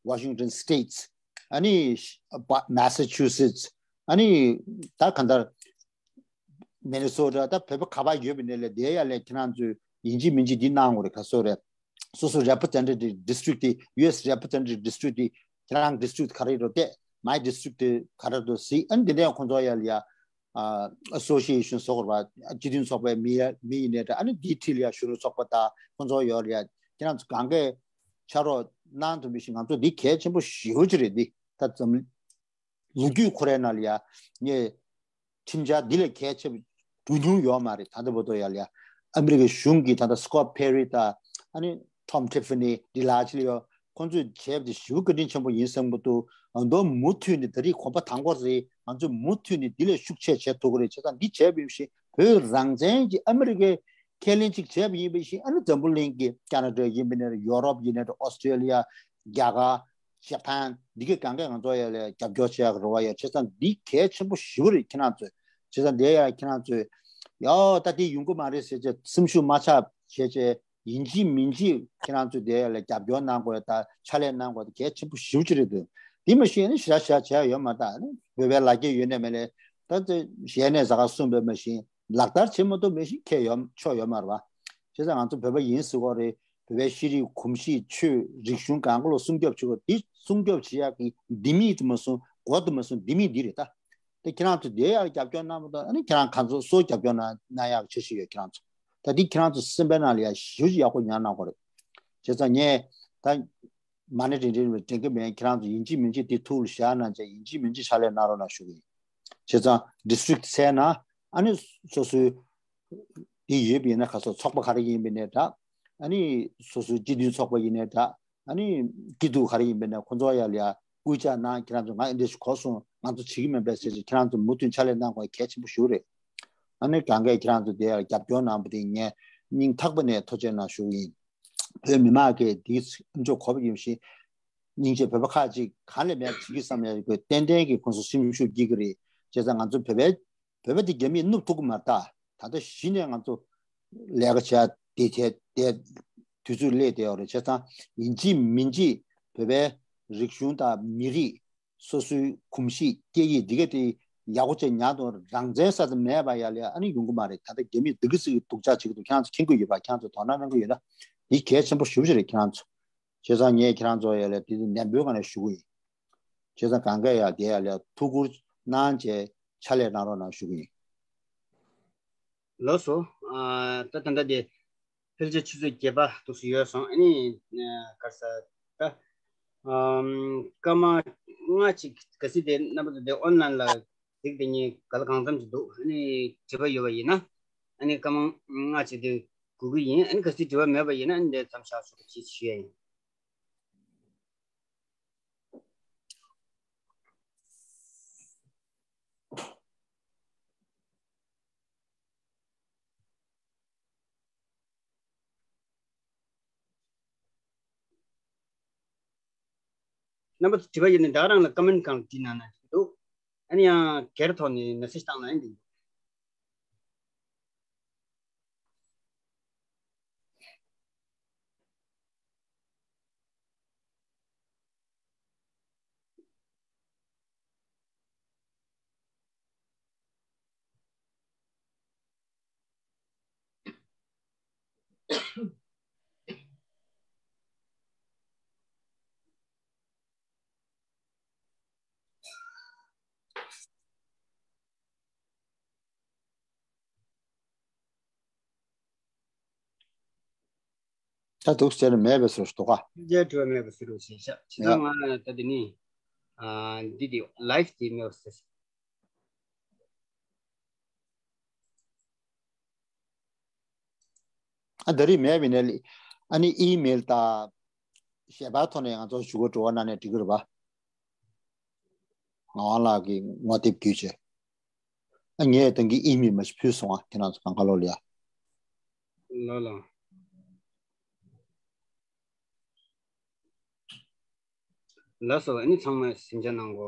Washington States, ཨ་ནི་Massachusetts, ཨ་ནི་ད་གང་ལྟར་མི་ནི་སོ་ཊ། ད་བོད་པ་ག་པར་ཡོད་པའི་ནས་ལས་དེ་ཡ་ལས་ཁྱེད་རང་ཚོས་ཡིན་གཅིག་མིན་གཅིག་འདི་གནང་དགོས་རེད། ཁ་སོ་རེད། སོ་སོ་representative district དེ་U S representative district དེ་ཁྱེད་རང་district ག་རེ་རེད་བལྟས། My district དེ་ག་རེ་འདུག་ཟེར། ཨ་ནི་དེ་འདྲ་ཁོང་ཚོ་ཡ་ལ་ཡ་ཨ་association ཟེར་དགོས་རེད་བ། སྤྱི་མཐུན་ཚོགས་པའི་མི་ཡ་མི་ཡིན་ནའི་འདྲ། ཨ་ནི་འདིའི་འཁྲིས་ལ་ཡ་གཞོན་ནུ་ཚོགས་པ་དང་ཁོང་ཚོ་ཡོད་ལ་ཡ་ཁྱེད་རང་ཚོ་གང་གས་ཕྱག་རོགས་གནང་ཐུབ་མི་ཤེས། ང་ཚོ་འདི་གལ་ཆེན་པོ་ཞེ་པོ་ཅིག་རེད། འདི་ད་འཛམ་ལོ་རྒྱུས་ཁོ་རའི་ནང་ལ་ཡ་ངས་ཁྲིམས་འཆར་འདི་ལས་གལ་ཆེ་བ་འགྲོ་མྱོང་ཡོད་མ་རེད། ད་ལྟ་བར་དུ་ཡ་ལ་ཡ་ཨ་མི་རི་ཀའི་གཞུང་གིས་ད་ལྟ་Scott Perry དང་ཨ་ནི་Tom Tiffany, Dean Lange ལ་ཡ་ཁོང་ཚོས་བྱས་པ་དེ་ཞེ་པོ་བཀའ་དྲིན་ཆེན་པོ་ཡིན་བསམ་གྱི་འདུག་ཨ་མདོ་མུ་མཐུད་ནས་ད་རེས་གོམ་པ་དང་པོ་རེད། ང་ཚོས་མུ་མཐུད་ནས་འདི་ལས་ཤུགས་ཆེ་བྱེད་ཐུབ་ཀྱི་རེད། བྱས་ཙང་འདི་བྱས་པ་ཡིན་ཞེས་བོད་རང་བཙན་གྱི་ཨ་མི་རི་ཀའི་ཁས་ལེན་ཅིག་བྱས་པ་ཡིན་པའི་ཤིང་། ཨ་ནི་འཛམ་བུ་གླིང་གི་ཁ་ན་ཌ་ཡིན་པ་ནས་ཡོ་རོབ་ཡིན་ནས་ཨོ་སི་ཀྲེ་ལི་ཡ། རྒྱ་གར། ཇ་པན། འདི་གའི་གང་གས་ང་ཚོ་ཡ་ལ་རྒྱབ་སྐྱོར་བྱེད་ཡག་རེ་བ་ཡོད། བྱས་ཙང་འདི་གལ་ཆེན་པོ་ཞེ་པོ་རེད་ཁྱེད་རང་ཚོས། བྱས་ཙང་འདི་ཡ་ཁྱེད་རང་ཚོས་ཡ་ད་འདི་ཡོང་གི་མ་རེད་ཟེར་བྱས་སེམས་ཤུགས་མ་ཆག་བྱས་བྱས་ཡིན་གཅིག་མིན་གཅིག་ཁྱེད་རང་ཚོས་འདི་ཡ་ལ་རྒྱབ་སྐྱོར་གནང་དགོས་དང་ཕྱག་ལས་གནང་དགོས་དེ་གལ་ཆེན་པོ་ཞེ་པོ་ཅིག་རེད་འདུག་འདི་མ་གཞི་ནི་ཞེ་དྲག་ཞེ་དྲག་བྱས་ཡོད་མ་རེད། ད་ནི་བོད་པའི་ལ་རྒྱ་ཡོད་ནས་མེད་ལས་ད་ཚོས་གཞས་ནས་ཟ་ག་གསུངས་པའི་མ་གཞི། ལག་བསྟར་བྱེད་མ་ཐུབ་མེད་བཞིན་ཁྱེད་ཡོད་ཆོག་ཡོད་མ་རེད་བ། བྱས་ཙང་ང་ཚོ་བོད་པ་ཡིན་ཟེར་བ་རེད། བོད་པའི་ཤེས་རིག་གོམས་གཤིས་ཆོས་རིག་གཞུང་གང་ག་ལ་སྲུང་སྐྱོབ་བྱེད་དགོས། འདི་སྲུང་སྐྱོབ་བྱེད་ཡག་གི་ལྡེ་མིག་དེ་མ་སོང་། སྒོ་དེ་མ་སོང་། ལྡེ་མིག་འདི་རེད་ད། དེ་ཁྱེད་རང་ཚོ་དེ་ཡག་རྒྱབ་སྐྱོར་གནང་མ་ཐུབ་ཨ་ནི་ཁྱེད་རང་གང་ཚོ་སོ་རྒྱབ་སྐྱོར་གནང་གནང་ཡག་འཆར་གཞི་ཡོད་ཁྱེད་རང་ཚོ། ད་འདི་ཁྱེད་རང་ཚོ་སེམས་པའི་ནང་ལ་ཡ་ཞེ་པོ་ཅིག་ཡག་པོ་ཉར་གནང་དགོས་རེད། བྱས་ཙང་ངས་ད། མ་ཎི་བགྲེས་བགྲེས་དྲན་གི་མེད། ཁྱེད་རང་ཚོ་ཡིན་གཅིག་མིན་གཅིག་དེ་ཐུགས་ལ་བཞག་གནང་བྱས་ཡིན་གཅིག་མིན་གཅིག་ཕྱག་ལས་གནང་རོགས་གནང་ཞུ་གི་ཡིན། བྱས་ཙང་district ཚད་ན་ཨ་ནི་སོ་སོའི་དེ་ཡོད་པ་ཡིན་ན་ག་ཚོད་ཚོགས་པ་ག་རེ་ཡིན་པ་ནས་འདྲ། ཨ་ནི་སོ་སོའི་སྤྱི་མཐུན་ཚོགས་པ་ཡིན་ནའི་འདྲ། ཨ་ནི་སྐྱིད་སྡུག་ག་རེ་ཡིན་པ་ནས་ཁོང་ཚོ་ཡ་ལ་ཡ་སྐུལ་ལྕག་གནང་། ཁྱེད་རང་ཚོ་ང་འདི་འདྲ་ཞིག་གོ་སོང་ང་ཚོ་བྱེད་ཀྱི་མིན་པས་ཟེར་ཅིག་ཁྱེད་རང་ཚོ་མུ་མཐུད་ཕྱག་ལས་གནང་དགོས་གལ་ཆེན་པོ་ཞིག་རེད། ཨ་ནི་གང་གས་ཁྱེད་རང་ཚོ་དེ་ཡ་རྒྱབ་སྐྱོར་གནང་བ་དེ་ངས་སྙིང་ཐག་པ་ནས་ཐུགས་རྗེ་གནང་ཞུ་གི་ཡིན། བོད་མི་མང་གིས་འདིའི་མཚམས་འཇོག་གོ་བ་ཡིན་ཞིང་། སྙིང་རྗེ་བོད་པ་ཁག་ཅིག་གང་ལས་མེད་བྱེད་ཀྱི་བསམ་ཡ་གི་ཏན་ཏན་གྱི་ཁོང་ཚོ་སེམས་ཤུགས་སྐྱེ་གི་རེད། བྱས་ཙང་ང་ཚོ་བོད་པའི་བོད་པ་དེ་རྒྱ་མིས་བསྣུབ་ཐུབ་ཀྱི་མ་རེད་ད། ད་ལྟ་གཞི་ནས་ང་ཚོ་ལས་ཀ་བྱས་དེ་དེ་དེ་དུས་ཚོད་སླེབས་བསྡད་ཡོད་རེད། བྱས་ཙང་ཡིན་གཅིག་མིན་གཅིག་བོད་པའི་རིག་གཞུང་དང་མི་རིགས་སོ་སོའི་གོམས་གཤིས་སྐད་ཡིག་འདི་ག་དེ་ཡག་པོ་བྱས་ཉར་དང་རང་བཙན་ས་ཚ་མེད་པ་ཡ་ལས་ཨ་ནི་ཡོང་གི་མ་རེད། ད་ལྟ་རྒྱ་མིས་སྡུག་གི་སྲིད་ཀྱི་སྡུག་ཅག་བྱེད་ཀྱི་འདུག་ཁྱེད་རང་ཚོ་མཁྱེན་གྱི་ཡོད་པ། ཁྱེད་རང་ཚོ་དོ་སྣང་གནང་གི་ཡོད་ན་འདི་གལ་ཆེན་པོ་ཞེ་པོ་ཅིག་རེད་ཁྱེད་རང་ཚོ། བྱས་ཙང་ངས་ཁྱེད་རང་ཚོ་ཡ་ལས་དེ་ནན་པོའི་ངང་ནས་ཞུ་གི་ཡིན། བྱས་ཙང་གང་ག་ཡ་དེ་ཡ་ལས་ཐུགས་ཁུར་གནང་བྱས་ཕྱག་ལས་གནང་རོགས་གནང་ཞུ་གི་ཡིན། ལགས་སོ། ཨ་ད་ད་ལྟ་དེ་ཕལ་ཆེར་ཆུ་ཚོད་བརྒྱད་པ་འདུག་སེ་ཡོལ་སོང་། ཨ་ནི་ག་རེ་ཟེར་ད། ཨམ་སྐར་མ་ལྔ་ཅིག་གལ་སྲིད་དེ་རྣམ་པ་ཚོ་དེ་ཨོན་ལན་ལ་གཟིགས་དེ་ངས་ག་ལ་གང་འཚམ་ཅིག་འདུག་ཨ་ནི་དྲི་བ་ཡོད་པ་ཡིན་ན་ཨ་ནི་སྐར་མ་ལྔ་ཅིག་དེ་སྒུག་གི་ཡིན། ཨ་ནི་གལ་སྲིད་དྲི་བ་མེད་པ་ཡིན་ན་ཨ་ནི་དེ་མཚམས་བཞག་ཆོག་གི་ཅེས་ཞུ་ཡ་ཡིན། རྣམ་པ་ཚོ་དྲི་བ་ཡོད་ན་ད་ག་རང་ལ་ཀོ་མེན་ཊི་སྒང་ལ་བྲིས་གནང་ན་འགྲིག་གི་འདུག་ཨ་ནི་ཡང་སྒེར་ཐོག་ནས་མེ་སེ་ཇི་བཏང་ན་ཡང་འགྲིག་གི་འདུག་ད་འདུག་ཟེར་ནས་མེད་པའི་བཟོ་ཞིག་འདུག་ག། ཕྱི་རྒྱལ་དྲི་བ་མེད་པ་ཟེར་རོགས་ཞེས་བཤད། ཇི་ལྟར་ང་ལ་ད་འདི་ནི་ཨ་འདི་དེ་ལའིབ་དེ་མེད་པ་ཟེར། ཨ་ད་རེས་མེད་པའི་ནས་ཨ་ནི་ཨི་མེལ་དང་ཞལ་པར་ཐོག་ནས་ང་ཚོ་ཞུ་གི་འགྲོ་བ་ན་ནས་འགྲིག་གི་རེད་པ། ངག་དབང་ལགས་ཀྱིས་ངོ་དེབ་བརྒྱུད་བྱས། ཨ་ངས་དེང་གི་ཨི་མེལ་མ་ཞིག་ཕུལ་སོང་ཨ། ཁྱེད་རང་ཚོ་གང་ག་ལོག་ལ་ཡ། ལ་ལ། ལགས་སོ། ཨ་ནི་ཚང་མས་ཟིན་བྲིས་གནང་གོ།